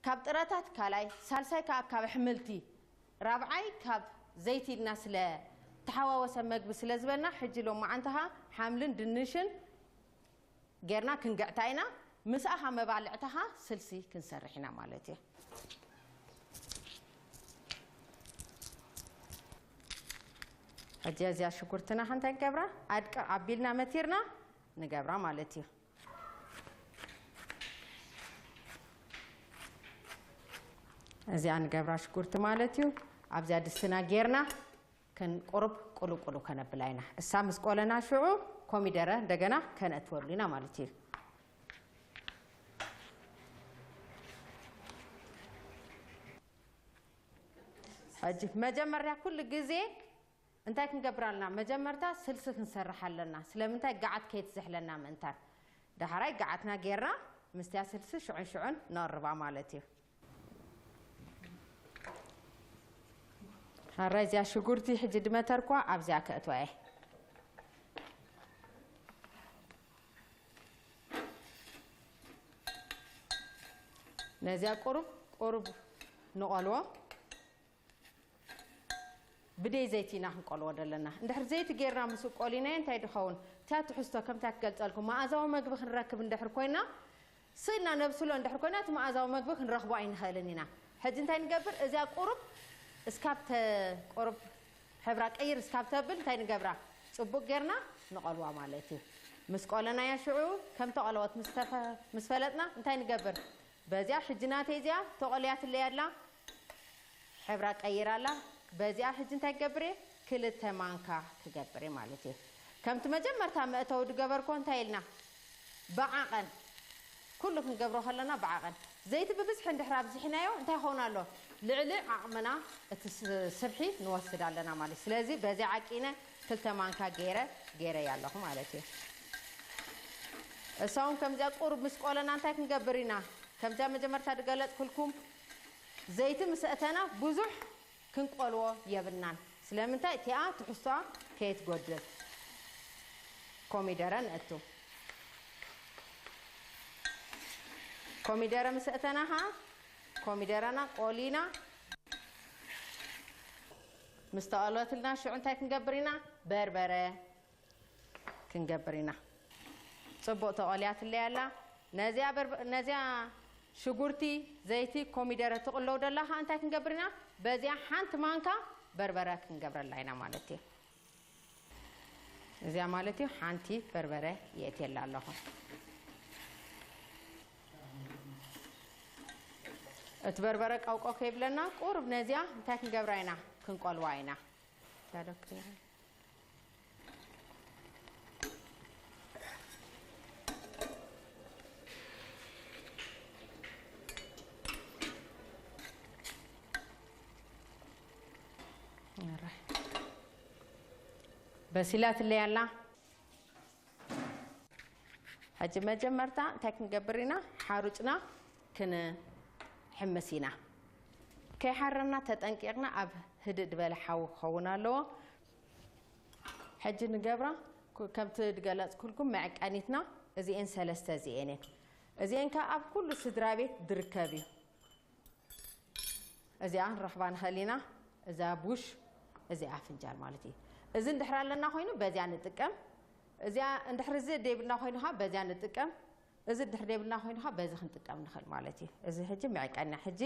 ካብ ጥረታት ካልኣይ፣ ሳልሳይ ከዓ ካብ ኣሕምልቲ፣ ራብዓይ ካብ ዘይቲ ኢልና ስለ ተሓዋወሰ መግቢ ስለ ዝበልና ሕጂ ሎማዓንቲ ኸዓ ሓምልን ድንሽን ጌርና ክንግዕታ ኢና። ምስኣ ኸዓ መባልዕታ ኸዓ ስልሲ ክንሰርሕ ኢና ማለት እዩ። ሕጂ እዚኣ ሽጉርትና ኸ እንታይ ንገብራ? ኣድቅቕ ኣቢልና መቲርና ንገብራ ማለት እዩ። እዚኣ ንገብራ ሽጉርቲ ማለት እዩ። ኣብዚኣ ድስትና ጌርና ክንቁርብ ቁልቁሉ ከነብላ ኢና። እሳ ምስ ቆለና ሽዑ ኮሚደረ እንደገና ከነእትወሉ ኢና ማለት እዩ። ሕጂ መጀመርያ ኩሉ ግዜ እንታይ ክንገብር ኣለና? መጀመርታ ስልሲ ክንሰርሕ ኣለና። ስለምንታይ? ገዓት ከይትዝሕለና ምእንታን። ዳሕራይ ገዓትና ጌርና ምስትያ ስልሲ ሽዑን ሽዑን ነቕርባ ማለት እዩ። ሕራይ እዚኣ ሽጉርቲ ሕጂ ድመተርኳ ኣብዚኣ ከእትዋ እየ። ነዚኣ ቁሩብ ቁሩብ ንቐልዎ። ብደይ ዘይቲ ኢና ክንቆልዎ ዘለና። እንድሕር ዘይቲ ጌርና ምስ ቆሊናዮ እንታይ ድኸውን? እቲያ ትሕዝቶ ከምታ ክገልጸልኩም፣ መኣዛዊ መግቢ ክንረክብ እንድሕር ኮይና፣ ስእልና ነብስሎ እንድሕር ኮይና፣ እቲ መኣዛዊ መግቢ ክንረኽቦ ኣይንኽእልን ኢና። ሕጂ እንታይ ንገብር? እዚኣ ቁሩብ እስካብ ተ-፣ ቁሩብ ሕብራ ቀይር እስካብ ተብል እንታይ ንገብራ? ጽቡቕ ጌርና ንቐልዋ ማለት እዩ። ምስ ቆለናያ ሽዑ ከም ተቐለወት ምስ ተፈ-፣ ምስ ፈለጥና እንታይ ንገብር? በዚኣ ሕጂ ናተይ እዚኣ ተቐልያትለይ ኣላ። ሕብራ ቀይራ ኣላ። በዚኣ ሕጂ እንታይ ክገብር እየ? ክልተ ማንካ ክገብር እየ ማለት እየ። ከምቲ መጀመርታ መእተዊ ድገበርኮ እንታይ ኢልና? ብዓቐን ኩሉ ክንገብሮ ከለና ብዓቐን። ዘይቲ ብብዝሒ እንድሕር ኣብዚሕናዮ እንታይ ይኸውን ኣሎ? ልዕሊ ዓቕምና እቲ ስ-፣ ስብሒ ንወስድ ኣለና ማለት እዩ። ስለዚ በዚ ዓቂነ ክልተ ማንካ ገይረ፣ ገይረያ ኣለኹ ማለት እዩ። እሳ እውን ከምዚኣ ቁሩብ ምስ ቆለና እንታይ ክንገብር ኢና? ከምዚኣ መጀመርታ ዝገለጽኩልኩም ዘይቲ ምስ ኣእተና ብዙሕ ክንቆልዎ የብልናን። ስለምንታይ? እቲኣ ትሕዝቶኣ ከየትጎድል። ኮሚደረ ነእቱ። ኮሚደረ ምስ ኣእተና ኸዓ ኮሚደረና ቆሊና ምስ ተቐለትልና ሽዑ እንታይ ክንገብር ኢና? በርበረ ክንገብር ኢና። ጽቡቕ ተቖልያትለይ ኣላ። ነዚኣ በርበ-፣ ነዚኣ ሽጉርቲ፣ ዘይቲ፣ ኮሚደረ ትቕለው ደላ ኸዓ እንታይ ክንገብር ኢና? በዚኣ ሓንቲ ማንካ በርበረ ክንገብረላ ኢና ማለት እዩ። እዚኣ ማለት እዩ ሓንቲ በርበረ የእትየላ ኣለኹ። እቲ በርበረ ቀውቀው ከይብለና ቁሩብ ነዚኣ እንታይ ክንገብራ ኢና? ክንቆልዋ ኢና። ዳዶ ክሪያ። በሲላትለይ ኣላ። ሕጂ መጀመርታ እንታይ ክንገብር ኢና? ሓሩጭና ክንሕምስ ኢና። ከይሓረና ተጠንቂቕና ኣብ ህድእ ዝበለ ሓዊ ክኸውን ኣለዎ። ሕጂ ንገብራ ኩ-፣ ከምቲ ዝገለጽኩልኩም መዕቀኒትና እዚኤን ሰለስተ እዚኤን እየን። እዚኤን ከኣ ኣብ ኩሉ ስድራ ቤት ዝርከብ እዩ። እዚኣ ንረኽባ ንኽእል ኢና። እዛ ቡሽ፣ እዚኣ ፍንጃል ማለት እዩ። እዚ እንድሕር ኣለና ኮይኑ በዚኣ ንጥቀም። እዚኣ እንድሕር እዚ ደይብልና ኮይኑ ኸዓ በዚኣ ንጥቀም። እዚ እንድሕር ደይብልና ኮይኑ ኸዓ በዚ ክንጥቀም ንኽእል ማለት እዩ። እዚ ሕጂ መዕቀኒና። ሕጂ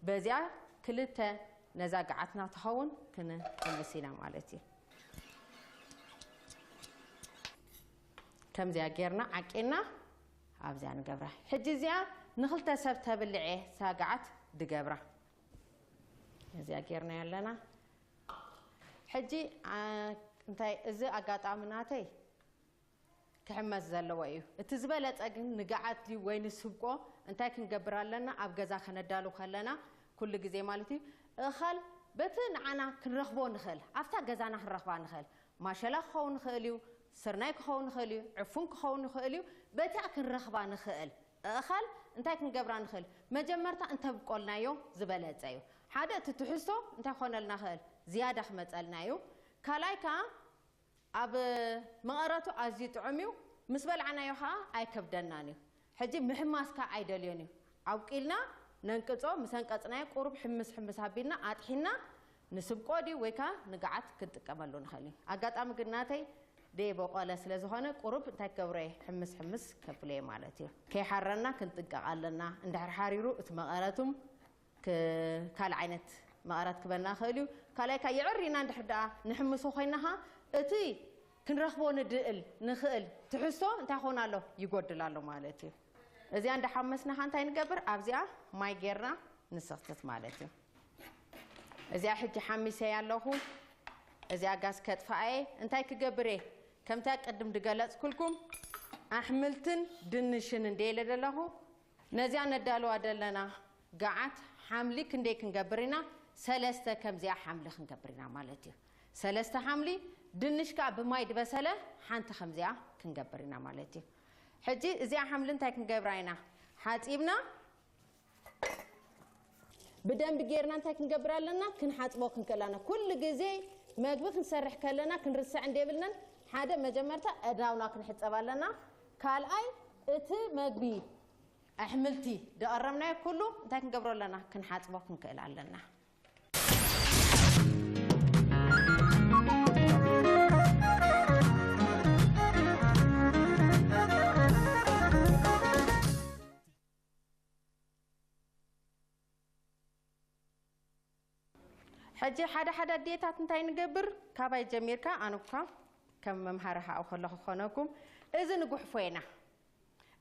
በዚኣ ክልተ ነዛ ገዓትና ትኸውን ክንሕምስ ኢና ማለት እዩ። ከምዚኣ ጌርና ዓቂና ኣብዚኣ ንገብራ። ሕጂ እዚኣ ንኽልተ ሰብ ተብልዕ እየ ሳጋዓት ድገብራ። እዚኣ ጌርና ኣለና። ሕጂ፣ አ፣ እንታይ፣ እዚ ኣጋጣሚ ናተይ ክሕመስ ዘለዎ እዩ። እቲ ዝበለጸ ግን ንግዓት ድዩ ወይ ንስብቆ እንታይ ክንገብር ኣለና? ኣብ ገዛ ከነዳሉ ከለና ኩሉ ግዜ ማለት እዩ፣ እኸል በቲ ንዓና ክንረኽቦ ንኽእል፣ ኣብታ ገዛና ክንረኽባ ንኽእል፣ ማሸላ ክኸውን ይኽእል እዩ፣ ስርናይ ክኸውን ይኽእል እዩ፣ ዕፉን ክኸውን ይኽእል እዩ። በቲኣ ክንረኽባ ንኽእል እኸል እንታይ ክንገብራ ንኽእል? መጀመርታ እንተብቆልናዮ ዝበለጸ እዩ። ሓደ እቲ ትሕዝቶ እንታይ ክኾነልና ይኽእል? ዝያዳ ክመጸልና እዩ። ካልኣይ ከኣ ኣብ መቐረቱ ኣዝዩ ጥዑም እዩ። ምስ በላዕናዮ ከኣ ኣይከብደናን እዩ። ሕጂ ምሕማስ ከኣ ኣይደልዮን እዩ። ኣብቂልና ነንቅጾ፣ ምስ ኣንቀጽናዮ ቁሩብ ሕምስ ሕምስ ኣቢልና ኣጥሒና ንስብቆ ድዩ ወይ ከኣ ንግዓት ክንጥቀመሉ ንኽእል እዩ። ኣጋጣሚ ግን ናተይ ደይበቆለ ስለ ዝኾነ ቁሩብ እንታይ ክገብሮ እየ? ሕምስ ሕምስ ከብሎ እየ ማለት እዩ። ከይሓረና ክንጥንቀቕ ኣለና። እንድሕር ሓሪሩ እቲ መቐረቱም ክ-፣ ካልእ ዓይነት መቐረት ክበና ይኽእል እዩ። ካልኣይ ከኣ የዕር ኢና እንድሕር ደኣ ንሕምሶ ኮይና ኸኣ እቲ ክንረኽቦ ንድእል፣ ንኽእል ትሕዝቶ እንታይ ክኾን ኣሎ? ይጎድል ኣሎ ማለት እዩ። እዚኣ እንዳሓመስና ኸኣ እንታይ ንገብር? ኣብዚኣ ማይ ጌርና ንስኽትት ማለት እዩ። እዚኣ ሕጂ ሓሚሰያ ኣለኹ። እዚኣ ጋዝ ከጥፍኣ እየ። እንታይ ክገብር እየ? ከምታ ቅድም ድገለጽኩልኩም ኣሕምልትን ድንሽን እንደ ኢለ ዘለኹ፣ ነዚኣ ነዳልዋ ዘለና ገዓት ሓምሊ ክንደይ ክንገብር ኢና? ሰለስተ ከምዚኣ ሓምሊ ክንገብር ኢና ማለት እዩ። ሰለስተ ሓምሊ፣ ድንሽ ከኣ ብማይ ድበሰለ ሓንቲ ከምዚኣ ክንገብር ኢና ማለት እዩ። ሕጂ እዚኣ ሓምሊ እንታይ ክንገብራ ኢና? ሓጺብና ብደንቢ ጌርና እንታይ ክንገብር ኣለና? ክንሓጽቦ ክንክእል ኣለና። ኩሉ ግዜ መግቢ ክንሰርሕ ከለና ክንርስዕ እንደብልናን፣ ሓደ መጀመርታ እዳውና ክንሕጸብ ኣለና። ካልኣይ እቲ መግቢ ኣሕምልቲ ደቐረብናዮ ኩሉ እንታይ ክንገብሮ ኣለና? ክንሓጽቦ ክንክእል ኣለና። ሕጂ ሓደ ሓደ ኣዴታት እንታይ ንገብር? ካባይ ጀሚርካ፣ ኣነ እኳ ከም መምሃሪ ሃው ከለኹ ክኾነኩም፣ እዚ ንጉሕፎ ኢና።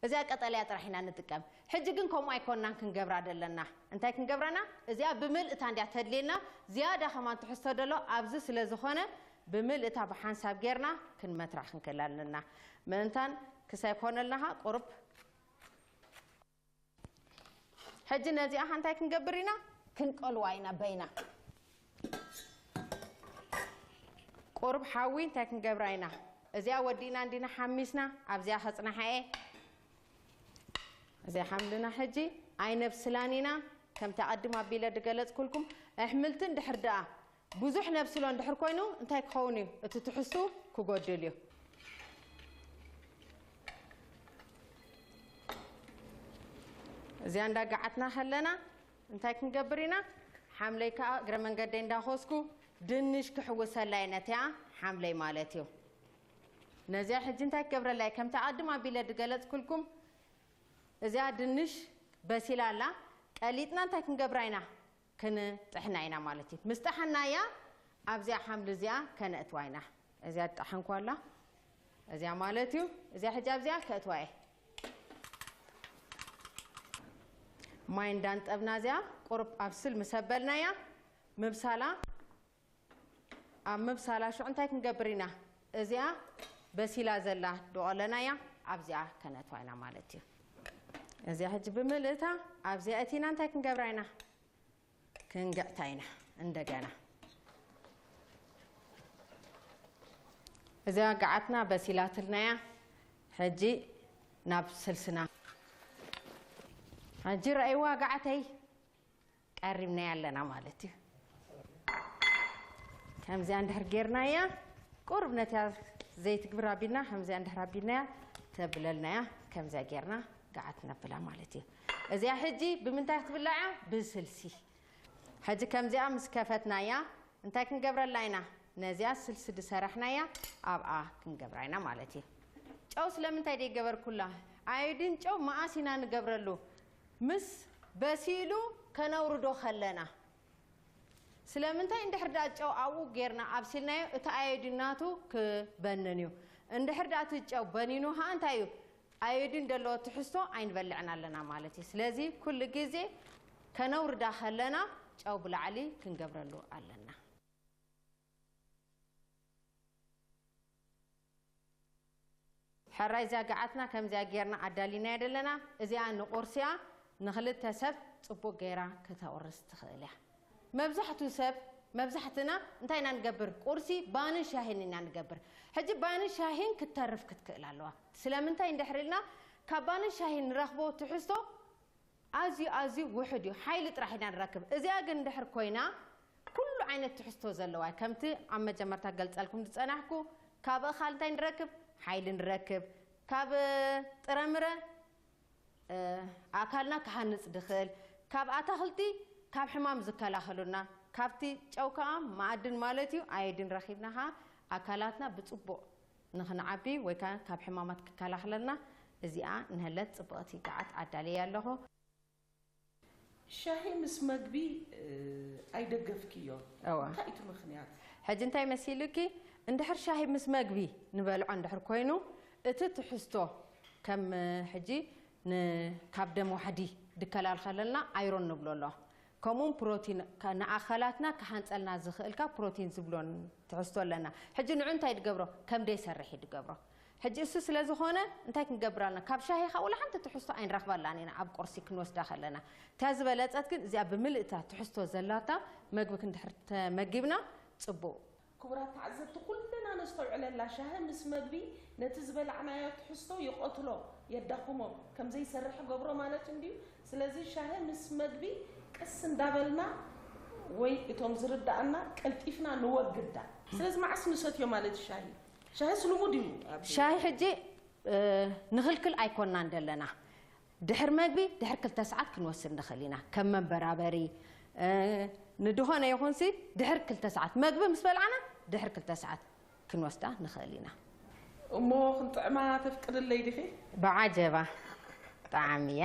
እዚኣ ቀጠልያ ጥራሕ ኢና ንጥቀም። ሕጂ ግን ከምኡ ኣይኮንናን ክንገብራ ደለና። እንታይ ክንገብራና? እዚኣ ብምልእታ እንድያ ተድልየና፣ ዝያዳ ከማን ትሕዝቶ ደሎ ኣብዚ ስለ ዝኾነ፣ ብምልእታ ብሓንሳብ ጌርና ክንመትራ ክንክእል ኣለና። ምእንታን ክሳይ ኮነልና ቁሩብ ሕጂ ነዚኣ እንታይ ክንገብር ኢና? ክንቀልዋ ኢና በይና። ቁሩብ ሓዊ እንታይ ክንገብራ ኢና? እዚኣ ወዲእና እንዲና ሓሚስና ኣብዚኣ ከጽናሓ እየ። እዚኣ ሓምልና ሕጂ ኣይነብስላን ኢና። ከምቲ ኣቐድም ኣቢለ ድገለጽኩልኩም፣ ኣሕምልቲ እንድሕር ደኣ ብዙሕ ነብስሎ እንድሕር ኮይኑ እንታይ ክኸውን እዩ? እቲ ትሕዝቱ ክጎድል እዩ። እዚኣ እንዳጋዓትና ከለና እንታይ ክንገብር ኢና? ሓምለይ ከዓ እግረ መንገደይ እንዳኾስኩ ድንሽ ክሕውሰላ እየ ነቲኣ ሓምለይ ማለት እዩ። ነዚኣ ሕጂ እንታይ ክገብረላ እየ? ከምቲ ኣቐድም ኣቢለ ድገለጽኩልኩም እዚኣ ድንሽ በሲላ ኣላ። ቀሊጥና እንታይ ክንገብራ ኢና? ክንጥሕና ኢና ማለት እዩ። ምስ ጠሓናያ ኣብዚኣ ሓምሊ እዚኣ ከነእትዋ ኢና። እዚኣ ትጠሓንኳ ኣላ እዚኣ ማለት እዩ። እዚኣ ሕጂ ኣብዚኣ ከእትዋ እየ። ማይ እንዳንጠብና እዚኣ ቁሩብ ኣብስል ምስ ኣበልናያ ምብሳላ ኣብ ምብሳላ ሽዑ እንታይ ክንገብር ኢና? እዚኣ በሲላ ዘላ ድቖለናያ ኣብዚኣ ከነእትዋ ኢና ማለት እዩ። እዚኣ ሕጂ ብምልእታ ኣብዚኣ እቲና እንታይ ክንገብራ ኢና? ክንግዕታ ኢና እንደገና። እዚኣ ገዓትና በሲላትልናያ። ሕጂ ናብ ስልስና። ሕጂ ረኣይዋ ገዓተይ ቀሪብናያ ኣለና ማለት እዩ። ከምዚኣ እንድሕር ጌርናያ ቁሩብ ነቲያ ዘይትግብር ኣቢልና ከምዚኣ እንድሕር ኣቢልናያ ተብለልናያ ከምዚኣ ጌርና ገዓት ነብላ ማለት እዩ። እዚኣ ሕጂ ብምንታይ ክትብላዕ እያ? ብስልሲ። ሕጂ ከምዚኣ ምስ ከፈትናያ እንታይ ክንገብረላ ኢና? ነዚኣ ስልሲ ድሰራሕናያ ኣብኣ ክንገብራ ኢና ማለት እዩ። ጨው ስለምንታይ ደይገበርኩላ? ኣዮዲን ጨው መኣስ ኢና ንገብረሉ? ምስ በሲሉ ከነውርዶ ከለና። ስለምንታይ? እንድሕር ደኣ ጨው ኣብኡ ጌርና ኣብሲልናዮ እቲ ኣዮዲን ናቱ ክበንን እዩ። እንድሕር ደኣ እቲ ጨው በኒኑ ኸዓ እንታይ እዩ? ኣዮዲን ዘለዎ ትሕዝቶ ኣይንበልዕን ኣለና ማለት እዩ። ስለዚ ኩሉ ግዜ ከነውርዳ ከለና ጨው ብላዕሊ ክንገብረሉ ኣለና። ሕራይ እዚኣ ገዓትና ከምዚኣ ጌርና ኣዳሊናያ ደለና። እዚኣ ንቁርሲ እያ፣ ንኽልተ ሰብ ጽቡቕ ጌራ ከተቑርስ ትኽእል እያ። መብዛሕትኡ ሰብ፣ መብዛሕትና እንታይ ኢና ንገብር? ቁርሲ ባንን ሻሂን ኢና ንገብር። ሕጂ ባንን ሻሂን ክትተርፍ ክትክእል ኣለዋ። ስለምንታይ እንድሕር ኢልና ካብ ባንን ሻሂን ንረኽቦ ትሕዝቶ ኣዝዩ ኣዝዩ ውሑድ እዩ። ሓይሊ ጥራሕ ኢና ንረክብ። እዚኣ ግን እንድሕር ኮይና ኩሉ ዓይነት ትሕዝቶ ዘለዋ እያ። ከምቲ ኣብ መጀመርታ ገልጸልኩም ዝጸናሕኩ ካብ እኻል እንታይ ንረክብ? ሓይሊ ንረክብ። ካብ ጥረምረ እ፣ ኣካልና ክሃንጽ ድኽእል፣ ካብ ኣታኽልቲ ካብ ሕማም ዝከላኸሉና፣ ካብቲ ጨው ከኣ ማዕድን ማለት እዩ፣ ኣዮዲን ረኺብና ከኣ ኣካላትና ብጽቡቕ ንኽንዓቢ ወይ ከኣ ካብ ሕማማት ክከላኸለልና እዚኣ ንህለት ጽብቕቲ ገዓት ኣዳልየ ኣለኹ። ሻሂ ምስ መግቢ፣ እ፣ ኣይደገፍክዮን። እወ። እንታይ እቲ ምኽንያት? ሕጂ እንታይ መሲሉኪ? እንድሕር ሻሂ ምስ መግቢ ንበልዖ እንድሕር ኮይኑ፣ እቲ ትሕዝቶ ከም፣ እ፣ ሕጂ ን-፣ ካብ ደም ዋሕዲ ድከላልኸለልና ኣይሮን ንብሎ ኣሎ። ከምኡውን ፕሮቲን ከ-፣ ንኣካላትና ክሃንጸልና ዝኽእልካ ፕሮቲን ዝብሎን ትሕዝቶ ኣለና። ሕጂ ንዑ እንታይ ድገብሮ? ከም ደይሰርሕ እዩ ድገብሮ። ሕጂ እሱ ስለ ዝኾነ እንታይ ክንገብር ኣለና? ካብ ሻሂ ኻብ ወላ ሓንቲ ትሕዝቶ ኣይንረኽበላን ኢና ኣብ ቁርሲ ክንወስዳ ከለና። እታ ዝበለጸት ግን እዚኣ ብምልእታ ትሕዝቶ ዘላታ መግቢ ክንድሕር ተመጊብና ጽቡቕ። ክቡራት ተዓዘብቲ፣ ኩልና ነስተውዕለላ፣ ሻሂ ምስ መግቢ ነቲ ዝበላዕናዮ ትሕዝቶ ይቐትሎ፣ የዳኽሞ፣ ከም ዘይሰርሕ ይገብሮ ማለት እንድዩ። ስለዚ ሻሂ ምስ መግቢ ቀስ እንዳበልና ወይ እቶም ዝርድኣና ቀልጢፍና ንወግዳ። ስለዚ መዓስ ንሰትዮ ማለት ሻሂ? ሻሂስ ልሙድ እዩ ኣብ ሻሂ ሕጂ፣ እ፣ ንኽልክል ኣይኮንናን ዘለና። ድሕር መግቢ፣ ድሕር ክልተ ሰዓት ክንወስድ ንኽእል ኢና። ከም መንበራበሪ፣ እ፣ ንድኾነ ይኹንሲ፣ ድሕር ክልተ ሰዓት። መግቢ ምስ በልዓና፣ ድሕር ክልተ ሰዓት ክንወስዳ ንኽእል ኢና። እሞ ክንጥዕማ ተፍቅድለይ ዲኺ? ብዓጀባ። ጣዕሚ እያ።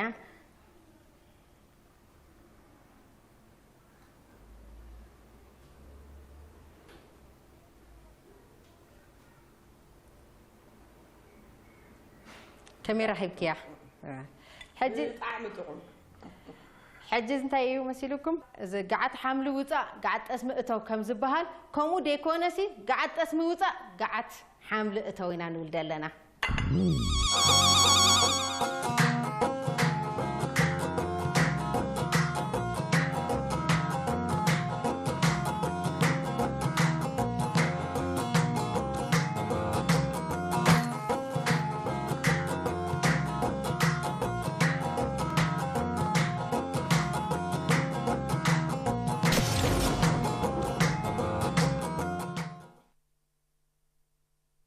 ከመይ ረኺብክያ? ሕጂ ብጣዕሚ ጥዑም። ሕጂ እንታይ እዩ መሲሉኩም? እዚ ገዓት ሓምሊ ውፃእ፣ ገዓት ጠስሚ እተው ከም ዝበሃል፣ ከምኡ ደይኮነሲ፣ ገዓት ጠስሚ ውፃእ፣ ገዓት ሓምሊ እተው ኢና ንብል ዘለና።